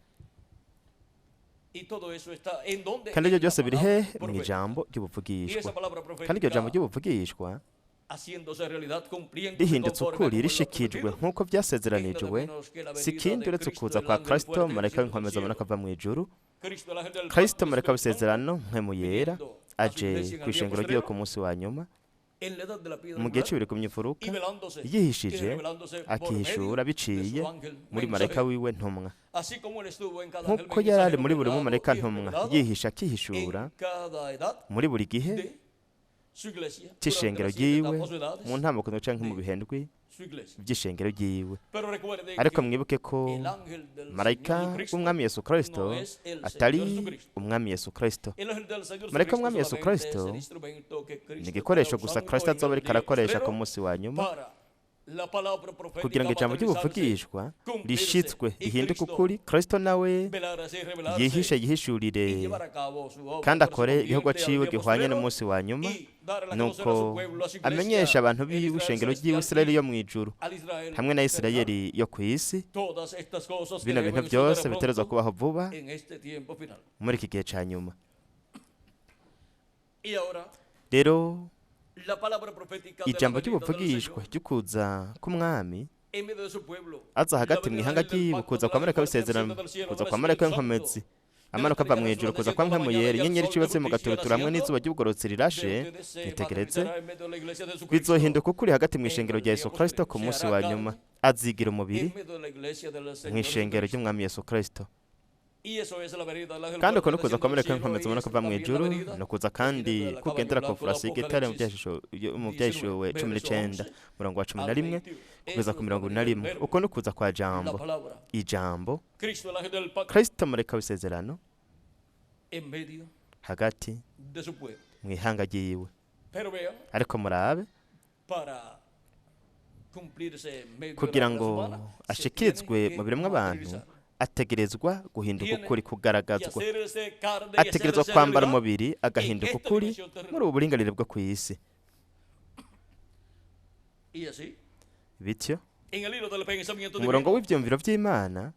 Y todo eso está en donde? Kandi ibyo En la byose biri palabra hehe? Mu profética. ijambo Y esa ry'ubuvugishwa. palabra Kandi iryo jambo profética ry'ubuvugishwa haciéndose realidad, cumpliéndose rihindutse conforme ukuri, como lo rishikijwe prometido, nk'uko es nada byasezeranijwe, menos que la si venida ikindi de uretse Cristo, ukuza el kwa ángel Kristo, fuerte marayika desciende del w'inkomezi abona cielo. ko ava mu ijuru. Cristo, el ángel del Kristo pacto, marayika Espíritu Santo, w'isezerano mpwemu yera pidiendo a su aje iglesia en ku el día ishengero ryiwe postrero, ku munsi wa nyuma, en la edad de la piedra mu gihe angular, c'ibiri imfuruka, y velándose y yihishije revelándose por medio akihishura de biciye su ángel muri marayika mensajero. wiwe ntumwa. Así como él estuvo en cada ángel Nk'uko yari ari mensajero muri buri velado mumarayika y ntumwa revelado yihisha akihishura en cada edad muri buri gihe de su iglesia durante c'ishengero las siete ryiwe, etapas o edades mu ntambuko canke mu de bihendwi su iglesia. vy'ishengero ryiwe. Pero recuerden Ariko que mwibuke ko el ángel del marayika Señor Jesucristo w'umwami Yesu Kristo no es el Señor atari Jesucristo. umwami Yesu Kristo. El ángel del Señor Marayika Jesucristo w'umwami Yesu solamente es Kristo el instrumento que ni Cristo igikoresho estará gusa usando Kristo en azoba el ariko día arakoresha ku postrero munsi wa nyuma para la palabra kugira profética ngo ijambo materializarse, ry'ubuvugishwa cumplirse rishitswe y rihinduke Cristo ukuri, Kristo nawe velarse y revelarse yihishe yihishurire y llevar a cabo su obra kandi akore igikorwa correspondiente al ciwe día gihwanye postrero n'umunsi wa nyuma, y dar a conocer a su nuko pueblo, a su amenyesha iglesia, abantu el biwe Israel ishengero ryiwe celestial Isirayeli y yo mw'ijuru al Israel hamwe na terrenal. Isirayeli yo ku isi. Todas estas cosas que Bino bintu deben byose suceder bitegerezwa pronto kubaho vuba en este tiempo final. muri iki gihe ca nyuma. Y ahora, Rero la palabra profética de la ijambo venida del ry'ubuvugishwa Señor ry'ukuza k'umwami en medio de su pueblo, aza la hagati venida mw'ihanga del del ryiwe, pacto kuza del kwa ángel marayika fuerte w'isezerano, desciende del cielo kuza del kwa marayika Espíritu w'inkomezi Santo, de amanuka las ava estrellas mw'ijuru, kuza kwa resplandeciendo la mpwemu mañana yera, y al inyenyeri sol de icibatse mu justicia gaturutura hamwe naciendo, n'izuba ry'ubugororotsi de rirashe. ustedes se Nitegereze, materializará en medio de la iglesia de Jesucristo bizohinduka ukuri hagati en mw'ishengero el rya día Yesu Kristo postrero. ku Se munsi hará wa nyuma, carne azigira umubiri en medio de la iglesia del Señor mw'ishengero Jesucristo. ry'umwami Yesu Kristo. Y eso es la venida del ángel Kandi uko fuerte nukuza kwa desciende del marayika cielo w'inkomezi y ubona es kuva también la mw'ijuru, venida nukuza del kandi jinete de la caballo kugendera ku blanco de farasi y'igitare mu Apocalipsis Vyahishuwe 19, cumi verso n'icenda 11 umurongo wa cumi na al rimwe 21. kugeza Eso ku es la mirongo ine na venida del rimwe. Verbo, Uko nukuza kwa la jambo, palabra. ijambo Cristo, el ángel del pacto, Kristo marayika w'isezerano en medio hagati de su pueblo. mw'ihanga ryiwe. Pero vean, Ariko murabe, para cumplirse en medio de la kugira raza ngo humana, se tiene ashikirizwe que mu biremwa abantu, materializar. ategerezwa guhinduka Tiene ukuri, que kugaragazwa, hacerse carne y ategerezwa hacerse kwambara realidad umubiri en agahinduka esta ukuri dimensión terrenal. muri ubu buringanire bwo ku isi. Y así, Bityo en el hilo del pensamiento umurongo divino, w'ivyumviro vy'Imana,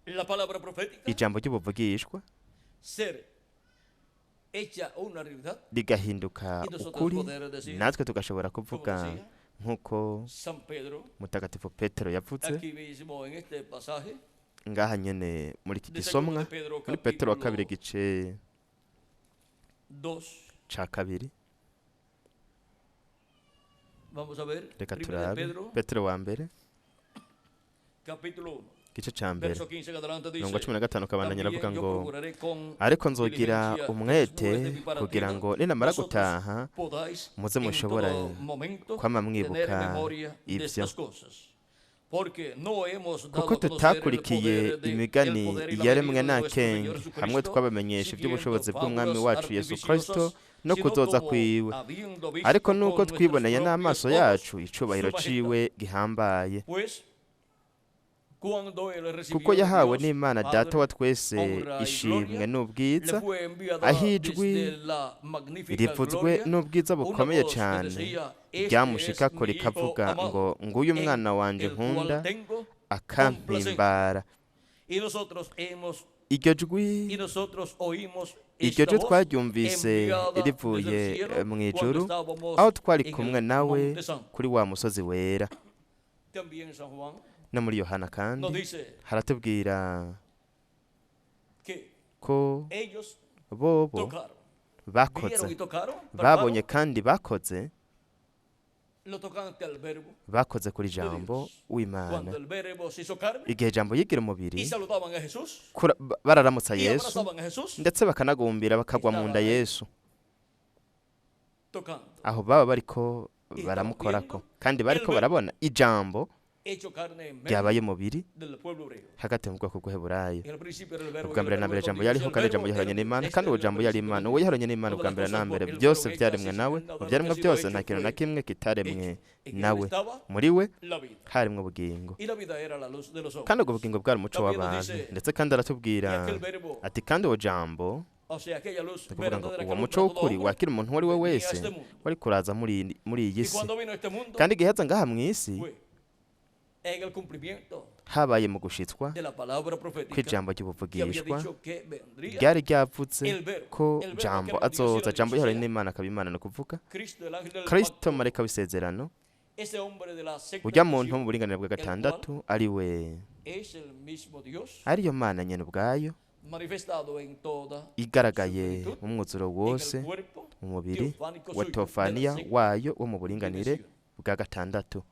la palabra profética ijambo ry'ubuvugishwa ser hecha una realidad, rigahinduka y nosotros ukuri, poder decir, natwe tugashobora como kuvuga decía nk'uko San Pedro, mutagatifu Petero yavuze aquí mismo en este pasaje ngaha nyene muri iki de segundo gisomwa de Pedro muri Petero wa kabiri capítulo igice 2. ca kabiri. Vamos a ver, Reka primera de turabe Pedro Petero wa mbere capítulo 1, igice ca mbere verso 15 en adelante mirongo dice: cumi na gatanu kabandanya También aravuga yo ngo procuraré con ariko nzogira diligencia umwete después de mi kugira partida, ngo ninamara vosotros gutaha podáis muze en mushobore todo momento kwama tener mwibuka memoria de ivyo. estas cosas. Porque no hemos dado Kuko a conocer el tutakurikiye poder de, el imigani poder y la yaremwe venida de nuestro n'akenge Señor hamwe Jesucristo, twabamenyesha siguiendo iby'ubushobozi bw'umwami fábulas wacu Yesu Kristo artificiosas, no sino kuzoza como kwiwe, habiendo ariko visto nuko con nuestros twiboneye propios n'amaso ojos yacu icubahiro su majestad. ciwe gihambaye. Pues cuando él Kuko recibió de yahawe Dios n'Imana Data Padre wa twese honra y ishimwe gloria, le n'ubwiza, fue enviada aho ijwi desde la magnífica rivuzwe gloria n'ubwiza una bukomeye voz que cane decía: Este es ryamushikako mi Hijo rikavuga amado, ngo nguyu en mwana wanje el cual nkunda tengo complacencia. akampimbara. Y nosotros hemos Iryo jwi y nosotros oímos iryo esta jwi voz twaryumvise enviada desde el rivuye cielo mu cuando ijuru estábamos aho twari en kumwe el nawe monte Santo. kuri wa musozi wera. También San Juan No muri Yohana nos kandi dice haratubwira que ko ellos bobo tocaron, bakoze, vieron y tocaron, babonye palparon kandi bakoze, lo tocante al verbo bakoze kuri de jambo Dios. w'Imana. Cuando el verbo se hizo carne Igihe jambo yigira umubiri y saludaban a Jesús bararamutsa y Yesu abrazaban a Jesús ndetse bakanagumbira bakagwa mu nda estaban ahí Yesu, tocando aho baba bariko y estaban baramukorako viendo kandi el bariko verbo barabona ijambo hecho carne en medio ryabaye umubiri del pueblo hebreo. hagati mu bwoko bw'Ubuheburayo. En el principio era el verbo y Ubwa el mbere na verbo mbere era con jambo Dios y yariho el kandi jambo verbo yaharanye era Dios. n'Imana Este kandi uwo era el jambo yari principio Imana de uwo Dios. yaharanye n'Imana Todas ubwa las mbere na cosas por mbere él byose fueron hechas vyaremwe y nawe sin mu nada lo que vyaremwe ha sido byose hecho nta kintu na fue kimwe kitaremwe hecho. En él nawe estaba muri we la vida harimwo ubugingo y la vida era la luz de los kandi ubwo hombres. bugingo bwari umuco También nos w'abantu. dice Ndetse kandi y aratubwira aquel verbo, ati kandi uwo jambo o sea, aquella luz ni ukuvuga ngo verdadera que uwo alumbra muco a todo w'ukuri hombre, wakira umuntu uwo ari we venía a wese este mundo. wari kuraza muri iyi Y si. cuando vino a este mundo Kandi igihe yaza ngaha mu isi fue en el cumplimiento habaye mu gushitswa de la palabra profética kw'ijambo que había ry'ubuvugishwa dicho que vendría ryari ryavuze el verbo, ko el verbo que jambo era Dios y azoza era Dios, jambo o yaharanye sea, n'Imana akaba Imana ni ukuvuga Cristo, el ángel del Kristo pacto, marayika w'isezerano ese hombre de la sexta urya muntu wo división, mu buringanire bwa el cual gatandatu ari we es el mismo Dios ariyo Mana nyene ubwayo Manifestado en toda igaragaye mu mwuzuro en wose el cuerpo mu mubiri teofánico wa suyo de la teofaniya sexta wayo wo mu buringanire dimensión. bwa gatandatu.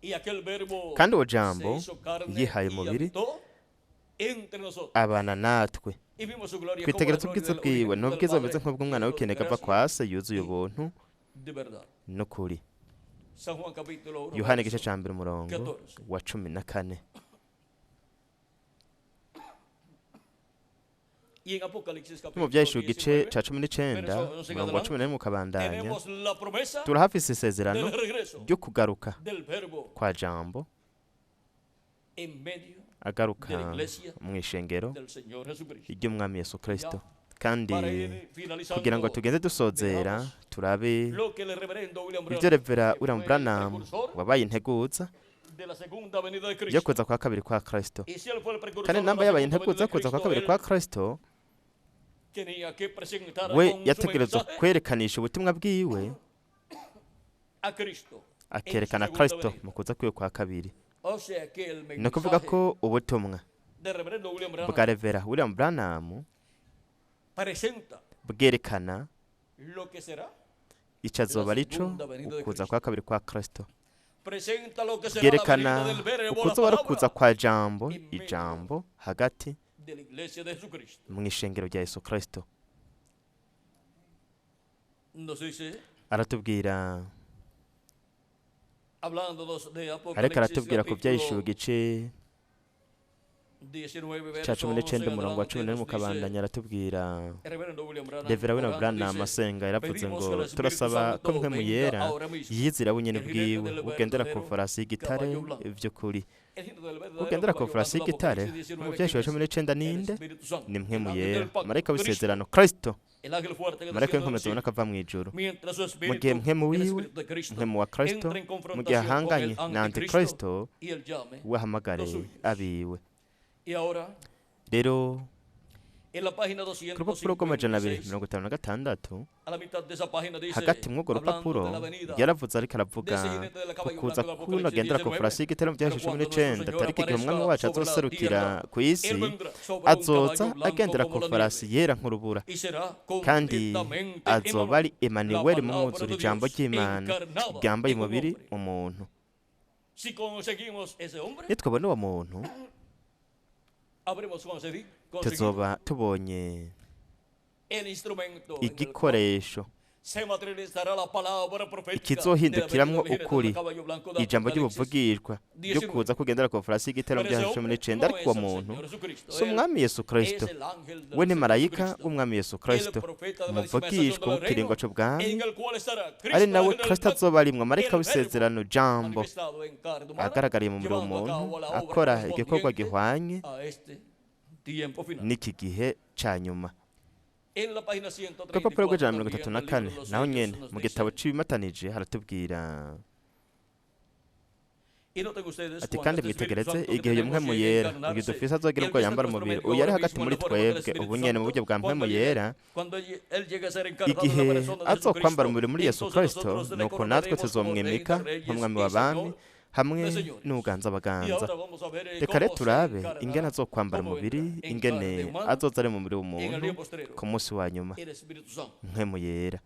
Y aquel verbo Kandi uwo se jambo hizo carne yihaye y umubiri habitó entre nosotros. abana natwe, Y vimos su gloria como la twitegereza gloria ubwiza del bwiwe, ni unigénito del ubwiza bumeze Padre, nk'ubw'umwana lleno de w'ikinege ava gracia kwa se, yuzuye y ubuntu de verdad. n'ukuri. San Juan capítulo 1, Yohana igice verso ca mbere umurongo 14. wa 14. Y en Apocalipsis No mu capítulo Vyahishuwe igice 19 ca 19 verso 11 en umurongo wa adelante, 11 ukabandanya, tenemos la promesa turahafise isezerano del regreso ryo kugaruka del verbo kwa jambo en medio agaruka de la iglesia mu ishengero del Señor Jesucristo. ry'umwami Yesu Kristo. Kandi Para ir kugira ngo finalizando, tugende dusozera, turabe lo que el reverendo William ibyo Branham, Revera que William fue el Branham precursor wabaye integuza de la segunda venida de yo Cristo. kuza kwa kabiri kwa Kristo. Y si él fue el precursor Kandi de la namba yabaye segunda integuza venida yo de kuza kwa Cristo, kabiri él kwa Kristo, tenía que presentar we con su yategerezwa mensaje kwerekanisha ubutumwa bwiwe, a Cristo en su akerekana segunda Kristo venida. mu kuza kwiwe kwa kabiri. O sea que el Ni ukuvuga mensaje ko ubutumwa del reverendo William bwa Branham Revera William Branham presenta bwerekana lo que será, ico azoba la arico segunda venida de ukuza Cristo. kwa kabiri kwa Kristo, Presenta lo que será la venida bwerekana del verbo, la ukuzoba ari ukuza palabra kwa jambo, en medio ijambo hagati de la iglesia de Jesucristo. mu ishengero rya Yesu Kristo. Nos dice, Aratubwira, hablándonos de ariko Apocalipsis aratubwira ku Vyahishuwe capítulo igice 19, ca verso cumi 11 n'icenda en umurongo wa adelante, 11 nos dice mukabandanya, aratubwira el reverendo William Branham Revera William orando, Branham dice, asenga, yaravuze pedimos ngo que el Espíritu turasaba ko Santo Mpwemu venga Yera ahora mismo, yizira wenyene el jinete ubwiwe del ugendera ku verdadero farasi y'igitare caballo blanco. vy'ukuri. El jinete del verdadero Ugendera ku caballo farasi blanco de y'igitare Apocalipsis mu 19, Vyahishuwe ¿quién cumi es? n'icenda El ninde? Espíritu Santo, Ni el Mpwemu ángel Yera, del pacto, marayika Cristo, w'isezerano, Kristo, el ángel fuerte que marayika desciende del w'inkomezi cielo. ubona ko ava mw'ijuru. Mientras su Mu espíritu, gihe Mpwemu el wiwe, espíritu de Cristo, Mpwemu wa Kristo, entra en mu gihe confrontación con ahanganye el na anticristo Antikristo, y él llame we ahamagare los suyos. abiwe. Y ahora, Rero en la página ku rupapuro rw'amajana abiri 256, mirongo itanu na gatandatu, a la mitad de esa página dice, hagati mw'urwo hablando rupapuro, de la venida yaravuze ariko aravuga de ese jinete del ku caballo kuza blanco de kuno Apocalipsis agendera ku 19, farasi y'igitare mu pero Vyahishuwe cumi cuando nuestro n'icenda, Señor ariko igihe umwami aparezca wacu sobre la azoserukira tierra, ku isi, él vendrá sobre un azoza caballo blanco agendera ku como la farasi nieve yera nk'urubura, y será kandi completamente azoba ari Emmanuel, la Emanuweli mu palabra mwuzuro, de ijambo Dios ry'Imana encarnada ryambaye en un umubiri hombre. mu muntu. Si conseguimos ese hombre, Nitwabona uwo muntu, habremos conseguido tuzoba tubonye el instrumento en el cual igikoresho se materializará la palabra profética de la ikizohindukiramwo venida del jinete del ukuri caballo blanco de ijambo Apocalipsis ry'ubuvugirwa ryo 19. kuza kugendera ku farasi y'igitare mu Pero ese Vyahishuwe cumi hombre n'icenda. no Ariko es uwo el muntu Señor Jesucristo, si él umwami Yesu Kristo, es el ángel del we ni Señor marayika Jesucristo, w'umwami Yesu el Kristo, profeta de la dispensación umuvugishwa del w'ikiringo reino, c'ubwami, en el cual estará Cristo, ari el nawe ángel del Kristo pacto, azoba arimwo, marayika el verbo w'isezerano, jambo manifestado en carne humana, agaragariye mu mubiri llevando a w'umuntu, cabo la obra akora igikorwa correspondiente gihwanye a este tiempo final. n'iki gihe ca nyuma. En la página Ku rupapuro 134 rw'ijana na mirongo itatu también na del kane libro de los naho Hechos nyene nos mu gitabo dice, c'ibimatanije haratubwira y noten ustedes ati cuando kandi este Espíritu mwitegereze Santo que igihe uyu tenemos Mpwemu llegue a Yera uyu encarnarse, dufise azogira y el ubwo que está en yambara nuestro umubiri, medio uyu ari ahora hagati mismo en muri la forma del twebwe Espíritu ubu nyene mu Santo, buryo bwa Mpwemu cuando llegue, Yera, cuando él llegue a ser encarnado en la igihe persona de azokwambara Jesucristo, umubiri muri Yesu entonces Kristo, nosotros le nuko natwe coronaremos como Rey de tuzomwimika Reyes nk'umwami y w'abami Señor hamwe de señores. n'uganza Y abaganza. ahora vamos a ver Reka rero cómo se turabe ingene encarnará, azokwambara cómo umubiri, vendrá en ingene carne humana azoza ari mu mubiri en el w'umuntu día postrero, ku munsi wa nyuma, el Espíritu Santo. Mpwemu Yera.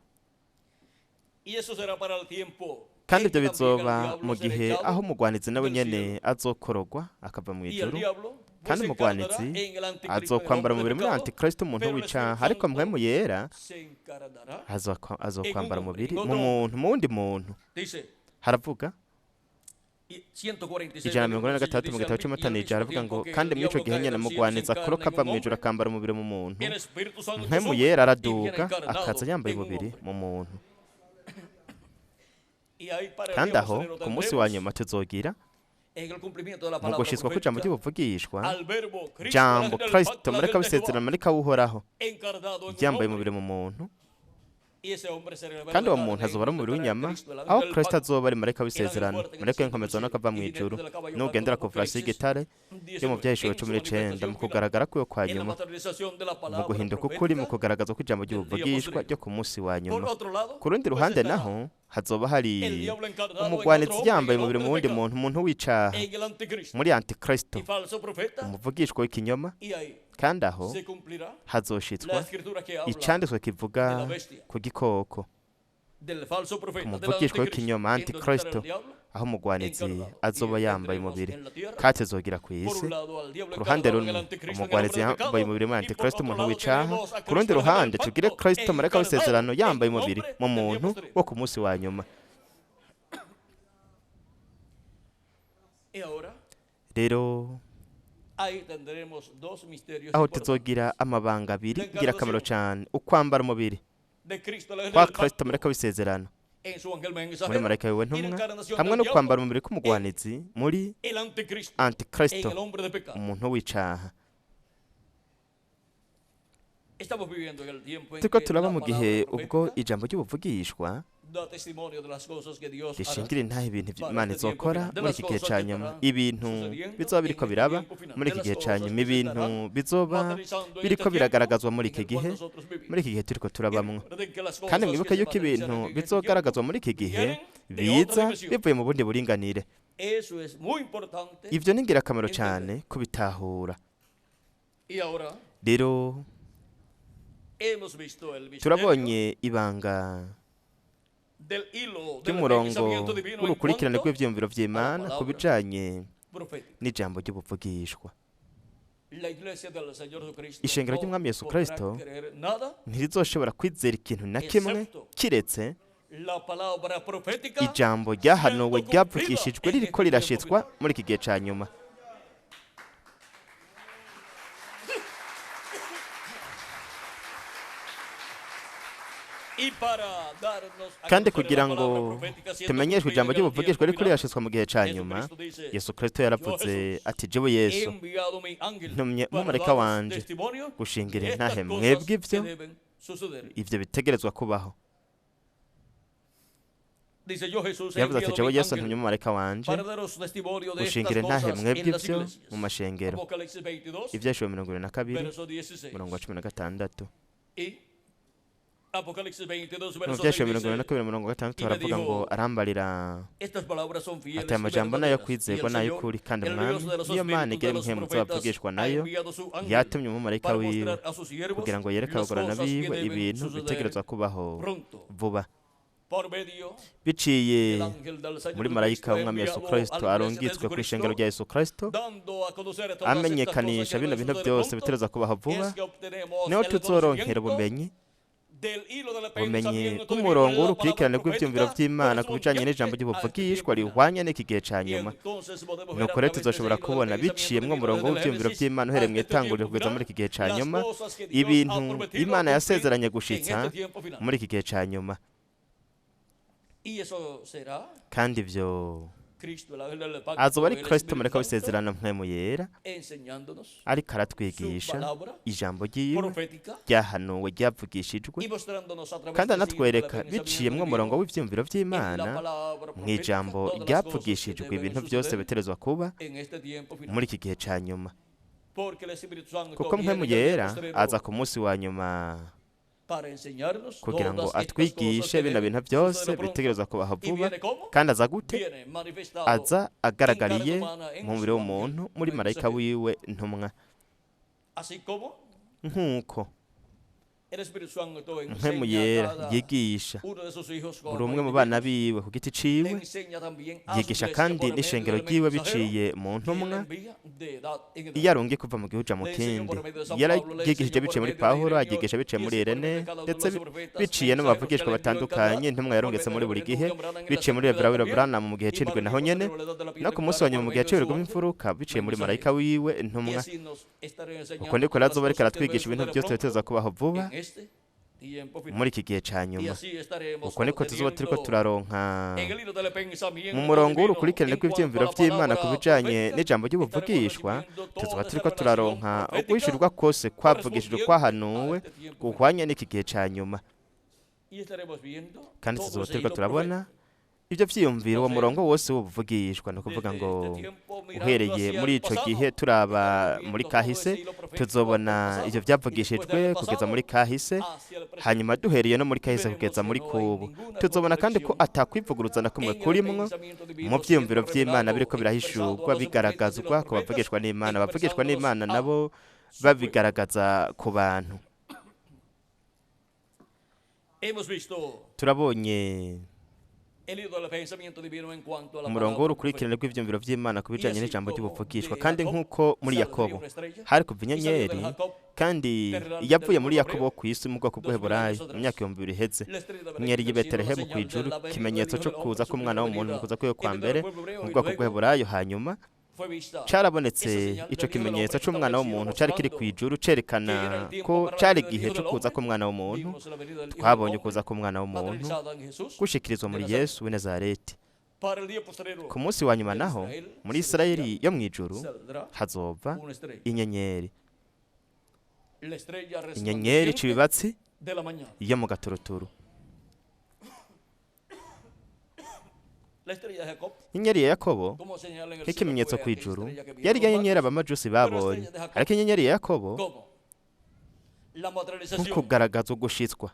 Y eso será para el tiempo Kandi en ibyo que también el bizoba diablo mu será gihe echado aho umugwanizi nawe del nyene cielo. azokorogwa akava mu Y el ijuru, diablo pues kandi se encarnará umugwanizi en el anticristo, en el azokwambara hombre umubiri de muri pecado, antikristo, umuntu pero el w'icaha, Espíritu ariko Santo Mpwemu Yera se encarnará azokwambara en un hombre, umubiri en mu otro hombre. muntu, mu wundi muntu. Dice, Haravuga y 146 ijana na del mirongo ine libro na de los Hechos gatandatu mu dice, gitabo y al cy'amatanije mismo haravuga ngo tiempo que kandi el muri ico diablo gihe cae nyene del cielo se umugwanizi akoroka encarna en ava un mu ijuru hombre, akambara umubiri mu muntu, el Espíritu Santo Mpwemu sube Yera y viene araduga akaza encarnado yambaye en un umubiri hombre. mu muntu. Y ahí para el Kandi día aho postrero ku munsi wa tendremos nyuma tuzogira en el cumplimiento de la mu palabra gushitswa kw'ijambo profética ry'ubuvugishwa al verbo Cristo, el jambo ángel del Kristo, pacto, el marayika ángel de w'isezerano, Jehová, marayika w'Uhoraho, encarnado en un yambaye hombre. umubiri mu muntu, Y ese hombre será el kandi verbo uwo de muntu carne azoba ari en umubiri donde estará w'inyama, Cristo, el ángel aho del Kristo pacto, azoba ari marayika el ángel w'isezerano, fuerte que marayika desciende del w'inkomezi cielo akava mu y jinete ijuru, del caballo blanco de nugendera ku farasi Apocalipsis y'igitare yo mu 19, Vyahishuwe en su cumi n'icenda, manifestación mu final, kugaragara kwiwe kwa en la nyuma, materialización de la mu palabra guhinduka ukuri, mu profética kugaragaza kw'ijambo del día ry'ubuvugishwa postrero. ryo ku munsi wa Por nyuma. otro lado, Ku rundi pues ruhande estará naho hazoba hari el diablo encarnado en umugwanizi otro hombre, en yambaye el umubiri hombre mu de wundi pecado, muntu, umuntu w'icaha, en el anticristo muri antikristo, y falso profeta, umuvugishwa w'ikinyoma y ahí Kandi aho se cumplirá la hazoshitswa escritura que habla icanditswe kivuga de la bestia, ku gikoko, del falso profeta, ku del muvugishwa anticristo, w'ikinyoma, en donde estará el antikristo, diablo aho umugwanizi encarnado. azoba Y yambaye tendremos umubiri, en la tierra, kandi tuzogira ku por isi un lado al diablo ku ruhande encarnado en el rumwe anticristo, en el umugwanizi hombre del yambaye pecado, umubiri muri y por antikristo, otro umuntu lado w'icaha, tenemos a ku rundi Cristo en el ruhande tugire pacto, Kristo marayika w'isezerano encarnado yambaye en umubiri hombre mu del día muntu postrero. wo ku munsi wa nyuma. Y ahora Rero ahí tendremos dos misterios aho importantes. tuzogira amabanga abiri L'encarnación ngirakamaro cyane: ukwambara umubiri de Cristo, el ángel kwa del Kristo pacto, marayika w'isezerano en su ángel muri mensajero, marayika wiwe y la ntumwa, encarnación hamwe del no diablo kwambara umubiri k'umugwanizi muri el anticristo, en antikristo, el hombre de pecado. umuntu w'icaha. Estamos viviendo en el tiempo en Turiko que turaba la mu gihe palabra ubwo profética ijambo ry'ubuvugishwa da testimonio de las cosas que Dios hará rishingira intahe ibintu para Imana este tiempo izokora final, de muri las iki gihe cosas ca que nyuma, estarán ibintu sucediendo bizoba biriko en este biraba tiempo final, muri de iki las gihe ca cosas nyuma, que se ibintu estarán bizoba materializando en biriko este tiempo biragaragazwa muri en iki el cual gihe, nosotros vivimos. muri iki gihe turiko Y turabamwo. recuerden que las Kandi cosas que mwibuke se yuko ibintu materializan en este tiempo bizogaragazwa muri iki gihe vienen de otra biza dimensión. bivuye mu bundi buringanire. Eso es muy importante Ivyo ni ingirakamaro entender. cane kubitahura. Y ahora Rero hemos visto el misterio turabonye ibanga del hilo del ry'umurongo pensamiento divino en w'urukurikirane cuanto rw'ivyiyumviro vy'Imana ku palabra bijanye profética. n'ijambo ry'ubuvugishwa. La iglesia del Señor Jesucristo Ishengero no ry'Umwami Yesu podrá Kristo creer nada ntirizoshobora kwizera ikintu na kimwe excepto kiretse la palabra profética ijambo ryahanuwe siendo cumplida ryavugishijwe en ririko este tiempo rirashitswa final. muri iki gihe ca nyuma. Y para darnos a Kandi conocer la kugira ngo palabra profética siendo tumenyeshwe cumplida ijambo en el ry'ubuvugishwa tiempo ririko final, rirashitswa mu gihe ca nyuma, Jesucristo dice: Yesu Kristo Yo yaravuze Jesús ati: jewe he Yesu enviado mi ángel ntumye para umumarayika daros wanje testimonio gushingira de intahe estas mwebwe cosas que ivyo deben suceder. ivyo bitegerezwa kubaho. Dice: yo Jesús he Yavuze ati: enviado jewe mi Yesu ángel ntumye umumarayika wanje para daros testimonio de estas gushingira intahe cosas mwebwe en las ivyo mu iglesias. mashengero. Apocalipsis 22, Ivyashuwe 22 verso 16. murongo wa 16. Y Apocalipsis 22, Mu verso 6 vyashuwe mirongo ibiri na dice: kabiri murongo wa gatandatu Y me baravuga ngo dijo: arambarira Estas palabras son fieles ati: aya y majambo nayo verdaderas. Y kwizerwa el n'ay'ukuri, Señor, kandi el Mwami Dios de los niyo Mana espíritus igera de los impwemu profetas, z'abavugishwa ha nayo enviado su ángel yatumye umumarayika para wiwe mostrar a sus siervos kugira ngo yereke las abagorana cosas que biwe deben ibintu suceder bitegerezwa kubaho pronto. vuba. Por medio Biciye del ángel del Señor muri Jesucristo marayika w'Umwami Yesu enviado a Kristo la iglesia de arungitswe ku ishengero Jesucristo, rya Yesu Kristo, dando a conocer todas estas cosas amenyekanisha que bino deben bintu suceder byose pronto, bitegerezwa kubaho vuba, es que obtenemos niho el tuzoronkera conocimiento ubumenyi del hilo del ubumenyi pensamiento divino bw'umurongo en la palabra w'urukurikirane rw'ivyiyumviro profética vy'Imana ku bijanye n'ijambo correspondiente a este ry'ubuvugishwa tiempo final. rihwanye n'iki gihe ca Y nyuma. entonces podemos ver a Nuko rero través de ese tuzoshobora hilo del kubona pensamiento biciyemwo divino umurongo desde el w'ivyiyumviro Génesis vy'Imana uhereye hasta este mw'itanguriro tiempo kugeza final muri iki gihe ca las nyuma, cosas que Dios ha ibintu prometido Imana cumplir yasezeranye en gushitsa este tiempo final. muri iki gihe ca nyuma. Y eso será Kandi ivyo Cristo, el ángel del pacto, azoba ari el Kristo Espíritu marayika Santo, w'isezerano mpwemu yera enseñándonos ariko su aratwigisha palabra ijambo ryiwe profética ryahanuwe ryavugishijwe, y mostrándonos a través kandi de ese hilo del anatwereka pensamiento biciyemwo umurongo divino w'ivyiyumviro en la vy'Imana palabra profética mw'ijambo todas las cosas que ryavugishijwe deben ibintu byose suceder bitegerezwa kuba en este tiempo final. muri iki gihe ca nyuma. Porque el Espíritu Santo Kuko viene mpwemu en el día yera postrero aza ku munsi wa nyuma para enseñarnos kugira ngo todas estas cosas atwigishe que bino deben bintu byose suceder pronto. bitegerezwa kubaho Y vuba. viene cómo? Kandi aza gute? Viene manifestado Aza en carne agaragariye humana en mu mubiri su ángel w'umuntu muri marayika mensajero. wiwe ntumwa, Así como nk'uko el Espíritu Santo mpwemu enseña a yera cada yigisha uno de sus hijos buri como umwe mu bana individuos, biwe ku giti le ciwe, enseña también a su yigisha iglesia kandi por medio n'ishengero del ryiwe mensajero biciye mu que él ntumwa envía de edad en iyo edad. arungiye kuva mu gihugu uja mu Le enseñó kindi. por medio de San Pablo, le Yaragigishije enseñó por biciye muri medio de Pawulo, Ireneo, agigisha biciye y muri así por Irene, medio de cada uno de ndetse los profetas, biciye no mu mensajeros que bavugishwa él envió en cada batandukanye, edad, intumwa por yarungitse medio muri del buri reverendo gihe, William Branham en la biciye muri séptima edad Reverend también, Branham mu gihe y c'indwi para el naho tiempo nyene, postrero, la edad de la no piedra ku munsi angular, wa nyuma por mu gihe medio de c'ibirwa su ángel bw'imfuruka biciye muri marayika mensajero. wiwe Y intumwa. así nos estará Uko enseñando niko todas las azoba ariko cosas que deben aratwigisha ibintu suceder byose pronto bitegerezwa kubaho vuba en este tiempo final. muri iki gihe ca Y nyuma. así estaremos Uko niko tuzoba turiko obteniendo turaronka en el hilo del mu pensamiento murongo divino w'urukurikirane en cuanto a rw'ivyiyumviro la vy'Imana ku palabra bijanye profética, n'ijambo estaremos ry'ubuvugishwa, recibiendo tuzoba toda esa turiko revelación turaronka profética uguhishurirwa kose kwavugishijwe correspondiente a kwahanuwe este tiempo final. guhwanye n'iki gihe ca nyuma. Y estaremos viendo Kandi todo tuzoba ese turiko hilo turabona profético. ivyo vyiyumviro, uwo Entonces, murongo wose w'ubuvugishwa. Ni ukuvuga desde ngo este tiempo mirando uhereye hacia muri el ico pasado, gihe turaba estaremos muri viendo todo kahise, ese hilo profético hasta el tuzobona pasado ivyo y después vyavugishijwe del kugeza pasado muri kahise, hacia el presente. hanyuma duhereye no muri Y kahise veremos kugeza que muri no hay kubu, ninguna tuzobona kandi ko contradicción atakwivuguruza na kumwe en el kurimwo pensamiento mu divino siendo vyiyumviro vy'Imana revelado, biriko expresado a birahishurwa los profetas y bigaragazwa los ku profetas, bavugishwa n'Imana, abavugishwa expresándolos n'Imana a nabo su pueblo. Babigaragaza ku bantu. Hemos visto Turabonye el hilo del pensamiento divino en cuanto a la umurongo palabra w'urukurikirane rw'ivyumviro vy'Imana ku bijanye Y así n'ijambo como ry'ubuvugishwa de kandi Jacob nk'uko muri saldría Yakobo una estrella, hari kuva y salió del inyenyeri Jacob kandi terrenal yavuye del muri pueblo Yakobo hebreo, ku isi mu bwoko 2000 años bw'Ubuheburayo mu atrás. myaka 2000 iheze La estrella de Belén inyeri y'i del cielo, la Betelehemu ku señal de ijuru la venida del ikimenyetso Hijo co del kuza Hombre, su k'umwana primera w'umuntu mu venida kuza kwiwe kwa en medio mbere del pueblo hebreo mu y bwoko luego bw'Ubuheburayo hanyuma fue vista esa carabonetse señal ico del Hijo del kimenyetso Hombre c'umwana w'umuntu establecido cari kiri ku mostrando ijuru que era cerekana el tiempo ko para la cari venida del igihe Hijo co del kuza Hombre. k'umwana w'umuntu. Vimos la venida del Hijo del Twabonye Hombre ukuza k'umwana w'umuntu materializada en Jesús gushikirizwa de muri Nazaret. Yesu w'i Nazareti. Para el día postrero Ku munsi wa nyuma de naho Israel muri Isirayeli celestial yo mw'ijuru saldrá hazova una estrella. inyenyeri, La estrella inyenyeri ica resplandeciente ibibatsi de la mañana. yo mu gaturuturu. La estrella de Jacob, Inyenyeri ya Yakobo como señala en el cielo, nk'ikimenyetso fue ku aquella ijuru estrella que vieron yari los rya nyenyeri magos. abamajusi Pero la babonye estrella de Jacob, ariko inyenyeri ya Yakobo ¿cómo? La materialización nk'ukugaragaza ugushitswa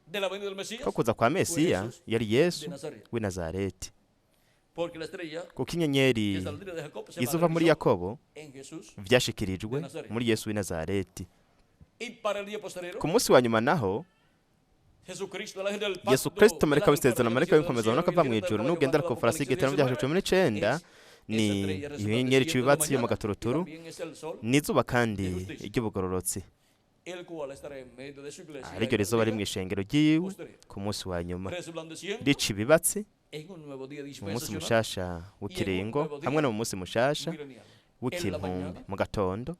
de la venida del Mesías ko kuza kwa fue Mesiya Jesús yari de Yesu Nazaret. w'i Nazareti Porque la estrella kuko inyenyeri que saldría de Jacob se izova muri materializó Yakobo en Jesús vyashikirijwe de Nazaret. muri Yesu w'i Nazareti. Y para el día postrero, Ku munsi wa nyuma naho Jesucristo, el ángel del Yesu pacto, Kristo el marayika ángel w'isezerano que marayika desciende del w'inkomeza cielo ubona ko y ava mu el jinete del ijuru caballo n'ugendera blanco ku del farasi Apocalipsis igitabo 19, 19 es esa ni estrella inyenyeri ica resplandeciente de la ibibatsi yo mu mañana y gaturuturu también es el sol n'izuba kandi de justicia, ry'ubugororotsi el cual estará en medio de su iglesia ariryo en el rizoba riri día mw'ishengero ryiwe postrero, ku munsi wa nyuma resplandeciendo rica ibibatsi en un nuevo día mu munsi dispensacional mushasha y en un w'ikiringo nuevo hamwe día no mu munsi mushasha milenial. En la w'ikimpumbi mañana, mu gatondo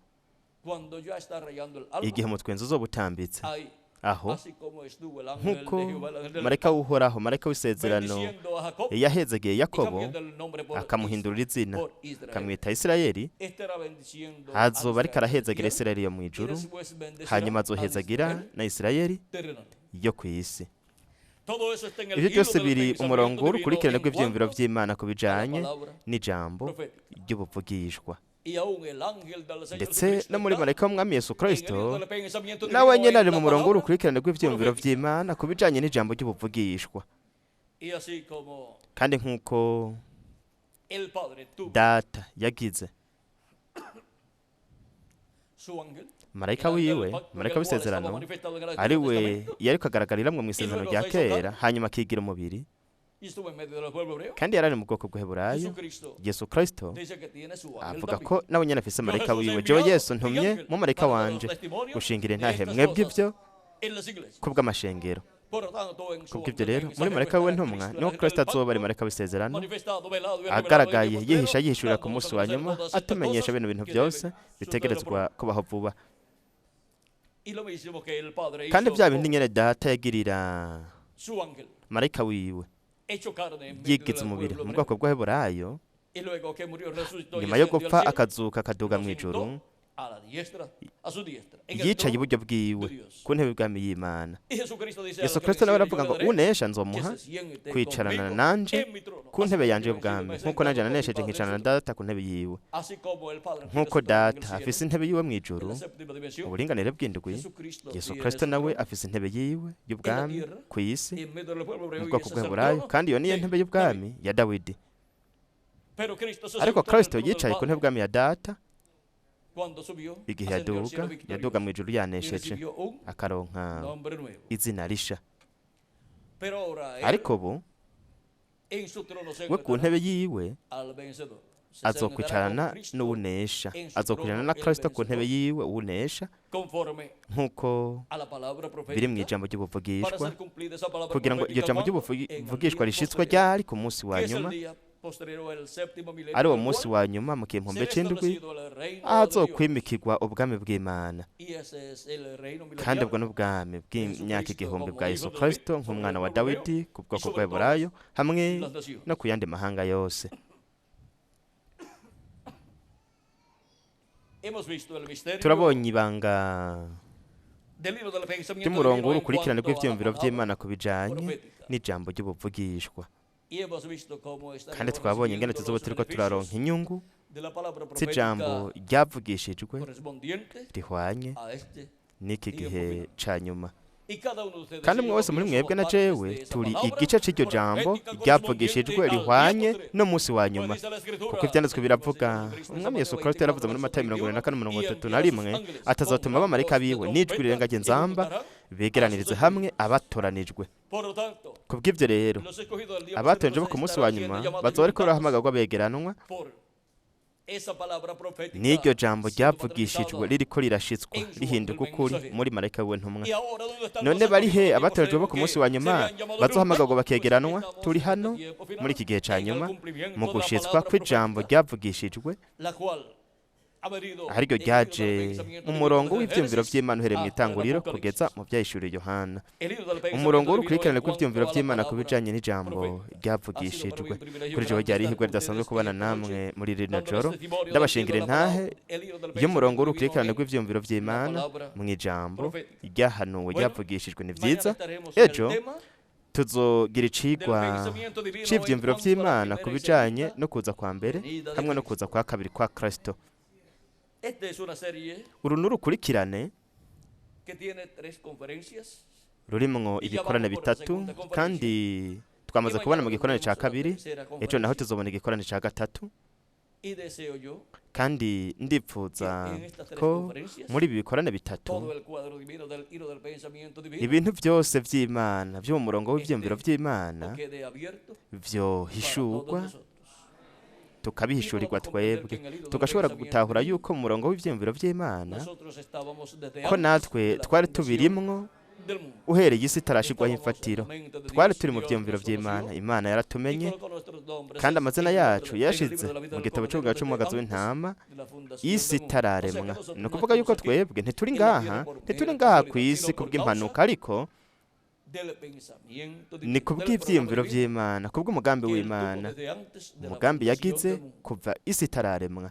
cuando ya está rayando el alba, igihe umutwenzi uzoba utambitse ahí, aho así como estuvo el ángel nk'uko de Jehová, el ángel del marayika pacto, w'Uhoraho marayika w'isezerano bendiciendo a Jacob yahezegeye y Yakobo cambiando el nombre por akamuhindurira izina por Israel. akamwita Isirayeli Este era bendiciendo al azoba ariko Israel arahezagira celestial Isirayeli yo mu y ijuru después bendecirá hanyuma al azohezagira Israel na Isirayeli terrenal. yo ku isi. Todo eso está en el Ivyo hilo byose del biri pensamiento umurongo divino w'urukurikirane en rw'ivyiyumviro cuanto vy'Imana ku a la bijanye palabra n'ijambo profética. ry'ubuvugishwa Y aún el ángel del Señor ndetse Jesucristo no muri está marayika w'umwami Yesu en el hilo Kristo del pensamiento nawe divino nyene en ari la mu murongo palabra w'urukurikirane rw'ivyiyumviro profética. vy'Imana ku bijanye n'ijambo ry'ubuvugishwa Y así como kandi nk'uko el Padre tuvo data yagize su ángel, marayika el ángel del wiwe pacto en marayika el cual estaba w'isezerano manifestado en el ari Antiguo we Testamento yariko agaragariramwo mu y isezerano luego rya se hizo kera carne hanyuma akigira umubiri y estuvo en medio del pueblo hebreo. kandi yarari mu bwoko bw'Ubuheburayo. Jesucristo Yesu Kristo dice que tiene su ángel avuga también. ko nawe nyene afise Yo marayika Jesús he wiwe jewe enviado Yesu mi ntumye ángel mu marayika para daros wanje testimonio gushingira de intahe estas mwebwe cosas ivyo en las iglesias. kubw'amashengero. Por lo tanto, en su Kubw'ivyo ángel rero muri mensajero marayika wiwe estará ntumwa Cristo, el niho ángel Kristo del azoba ari pacto, marayika w'isezerano manifestado, velado y revelado en el día agaragaye postrero, yihisha yihishurira ku dándonos munsi a wa conocer nyuma todas estas atumenyesha cosas bino bintu que byose deben suceder bitegerezwa pronto. kubaho vuba. Y lo mismo que el Padre Kandi hizo vya bindi con nyene data yagirira su ángel, marayika wiwe hecho carne en medio yigize del umubiri pueblo mu hebreo. bwoko bw'Abaheburayo Y luego que murió, resucitó y nyuma yo ascendió al gupfa cielo, akazuka akaduga lo mu ijuru sentó a la diestra, a su diestra, en el yicaye trono iburyo de bwiwe Dios. ku ntebe y'ubwami y'Imana. Y Jesucristo dice a Yesu los que Kristo nawe vencieren, yo aravuga le ngo daré unesha que nzomuha se siente kwicarana conmigo nanje en mi trono, ku así ntebe como yanje yo he vencido y y'ubwami me he nk'uko nanje sentado con mi nanesheje Padre en nkicarana su na trono. data ku ntebe yiwe Así como el Padre tiene nk'uko su trono en el data afise cielo, intebe yiwe mu en ijuru la séptima dimensión, uburinganire bw'indwi Jesucristo Yesu tiene Kristo su nawe trono afise intebe yiwe en la y'ubwami tierra, ku isi en medio del pueblo mu hebreo, y bwoko ese es el bw'Abaheburayo trono kandi iyo niyo de ntebe David. y'ubwami ya Dawidi. Pero Cristo se Ariko sentó en el Kristo trono del yicaye ku ntebe Padre y'ubwami ya data cuando subió, igihe ascendió al cielo yaduga yaduga victorioso mu ijuru y yanesheje recibió un akaronka nombre nuevo. izina risha. Pero ahora él Ariko ubu en su trono se we ku encontrará ntebe yiwe al vencedor. Se sentará con azokwicarana Cristo n'uwunesha en su azokwicarana trono na el Kristo ku ntebe vencedor, yiwe uwunesha conforme nk'uko a la palabra biri mu profética, ijambo para ry'ubuvugishwa hacer cumplida esa palabra kugira ngo iryo profética jambo cuando en el ry'ubuvugishwa día rishitswe postrero, ryari ku munsi wa que es el nyuma día postrero, el séptimo milenio, ari uwo en el munsi cual wa nyuma mu kimpumbe será c'indwi establecido el reino de Dios. ahazokwimikirwa ubwami bw'Imana Y ese es el reino kandi ubwo milenial n'ubwami de bw'imyaka Jesucristo igihumbi como bwa Hijo Yesu de David Kristo sobre el nk'umwana wa pueblo hebreo Dawidi ku y bwoko sobre bw'Abaheburayo todas hamwe las naciones. no ku yandi mahanga yose. Hemos visto el misterio Turabonye ibanga del hilo del pensamiento ry'umurongo divino en w'urukurikirane cuanto a la rw'ivyiyumviro palabra vy'Imana ku bijanye profética. n'ijambo ry'ubuvugishwa Y hemos visto cómo kandi estaremos twabonye ingene recibiendo tuzoba los turiko turaronka beneficios inyungu de la palabra z'ijambo profética ryavugishijwe correspondiente rihwanye a este n'iki tiempo gihe final. ca nyuma. Kandi umwe wese muri mwebwe na jewe turi igice c'iryo jambo ryavugishijwe rihwanye n'umunsi wa nyuma, kuko ivyanditswe biravuga. Umwami Yesu Kristo yaravuze muri Matayo 24:31, atazatuma abamarayika biwe n'ijwi rirenga ry'inzamba begeranirize hamwe abatoranijwe. Kubw'ivyo rero, abatoranijwe bo ku munsi wa nyuma bazoba bariko barahamagarwa begeranwa n'iryo jambo ryavugishijwe ririko rirashitswa, rihinduka ukuri muri marayika wiwe ntumwa. None bari he abatorejwe bo ku munsi wa nyuma bazohamagarwa bakegeranwa? Turi hano muri iki gihe ca nyuma, mu gushitswa kw'ijambo ryavugishijwe, ariryo ryaje mu murongo w'ivyumviro vy'Imana uhereye mw'itanguriro kugeza mu vyahishuriwe Yohana, umurongo w'urukurikirane rw'ivyumviro vy'Imana ku bijanye n'ijambo ryavugishijwe. Kuri jewe ryari ihirwe ridasanzwe kubana namwe muri rino joro, ndabashingira intahe y'umurongo w'urukurikirane rw'ivyumviro vy'Imana mw'ijambo ryahanuwe ryavugishijwe. Ni vyiza, ejo tuzogira icigwa c'ivyumviro vy'Imana ku bijanye no kuza kwa mbere hamwe no kuza kwa kabiri kwa Kristo. Uru ni urukurikirane rurimwo ibikorane bitatu, kandi twamaze kubona mu gikorane ca kabiri. Ejo naho tuzobona igikorane ca gatatu. Kandi ndipfuza ko muri ibi bikorane bitatu ibintu byose vy'Imana vyo mu murongo w'ivyumviro vy'Imana vyohishurwa, tukabihishurirwa twebwe, tugashobora gutahura yuko mu murongo w'ivyumviro vy'Imana ko natwe twari tubirimwo uhereye isi itarashirwaho imfatiro. Twari turi mu vyumviro vy'Imana. Imana yaratumenye, kandi amazina yacu yashize mu gitabo c'ubugabo c'umwagazi w'intama isi itararemwa. Ni ukuvuga yuko twebwe ntituri ngaha ku isi kubw'impanuka, ariko ni kubw'ivyiyumviro vy'Imana, kubw'umugambi w'Imana, umugambi yagize kuva isi itararemwa.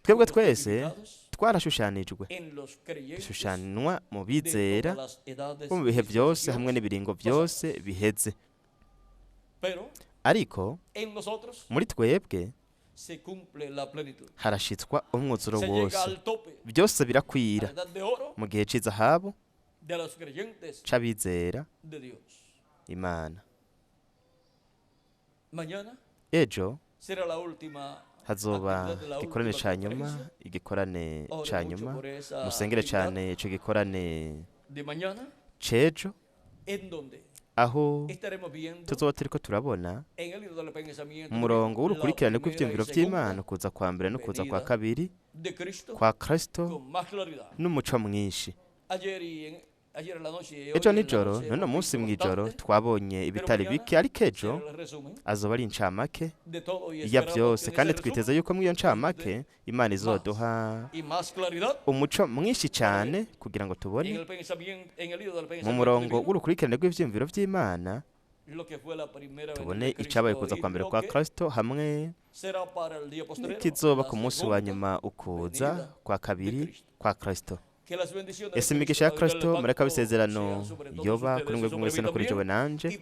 Twebwe twese twarashushanijwe, dushushanwa mu bizera bo mu bihe vyose hamwe n'ibiringo vyose biheze, ariko muri twebwe harashitswa umwuzuro wose, byose birakwira mu gihe c'izahabu c'abizera Imana. Ejo hazoba igikorane ca nyuma, igikorane ca nyuma. Musengere cane ico gikorane c'ejo, aho tuzoba turiko turabona umurongo w'urukurikirane rw'ivyumviro vy'Imana, kuza kwa mbere no kuza kwa kabiri kwa Kristo, n'umuco mwinshi. Ejo nijoro, none munsi mw'ijoro, twabonye ibitari bike, ariko ejo azoba ari incamake ya byose, kandi twiteze yuko mw'iyo ncamake Imana izoduha umuco mwinshi cyane kugira ngo tubone mu murongo w'urukurikirane rw'ivyumviro vy'Imana, tubone icabaye kuza kwa mbere kwa Kristo hamwe n'ikizoba ku munsi wa nyuma, ukuza kwa kabiri kwa Kristo. Ese imigisha ya Kristo, mureka w'isezerano, yoba kuri mwebwe mwese no kuri jewe nanje.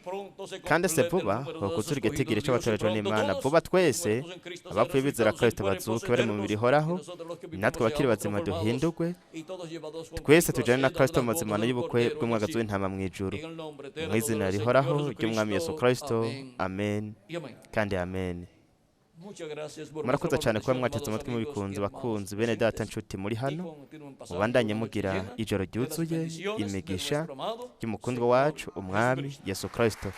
Kandi se vuba hokuzura igitigiri c'abatorejwe n'Imana. Vuba twese abapfuye bizera Kristo bazuke bari mu mibiri ihoraho, natwe abakiri bazima duhindurwe, twese tujane na Kristo mu mazimano y'ubukwe bw'umwagazi w'intama mw'ijuru, mw'izina rihoraho ry'Umwami Yesu Kristo. Amen kandi amen. Murakoze cyane kuba mwateze amatwi mubikunze. Bakunzi, bene data, nshuti muri hano, mubandanye mugira ijoro ryuzuye imigisha y'umukundwa wacu Umwami Yesu Kristo.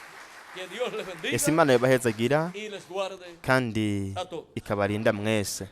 Ese Imana yobahezagira kandi ikabarinda mwese.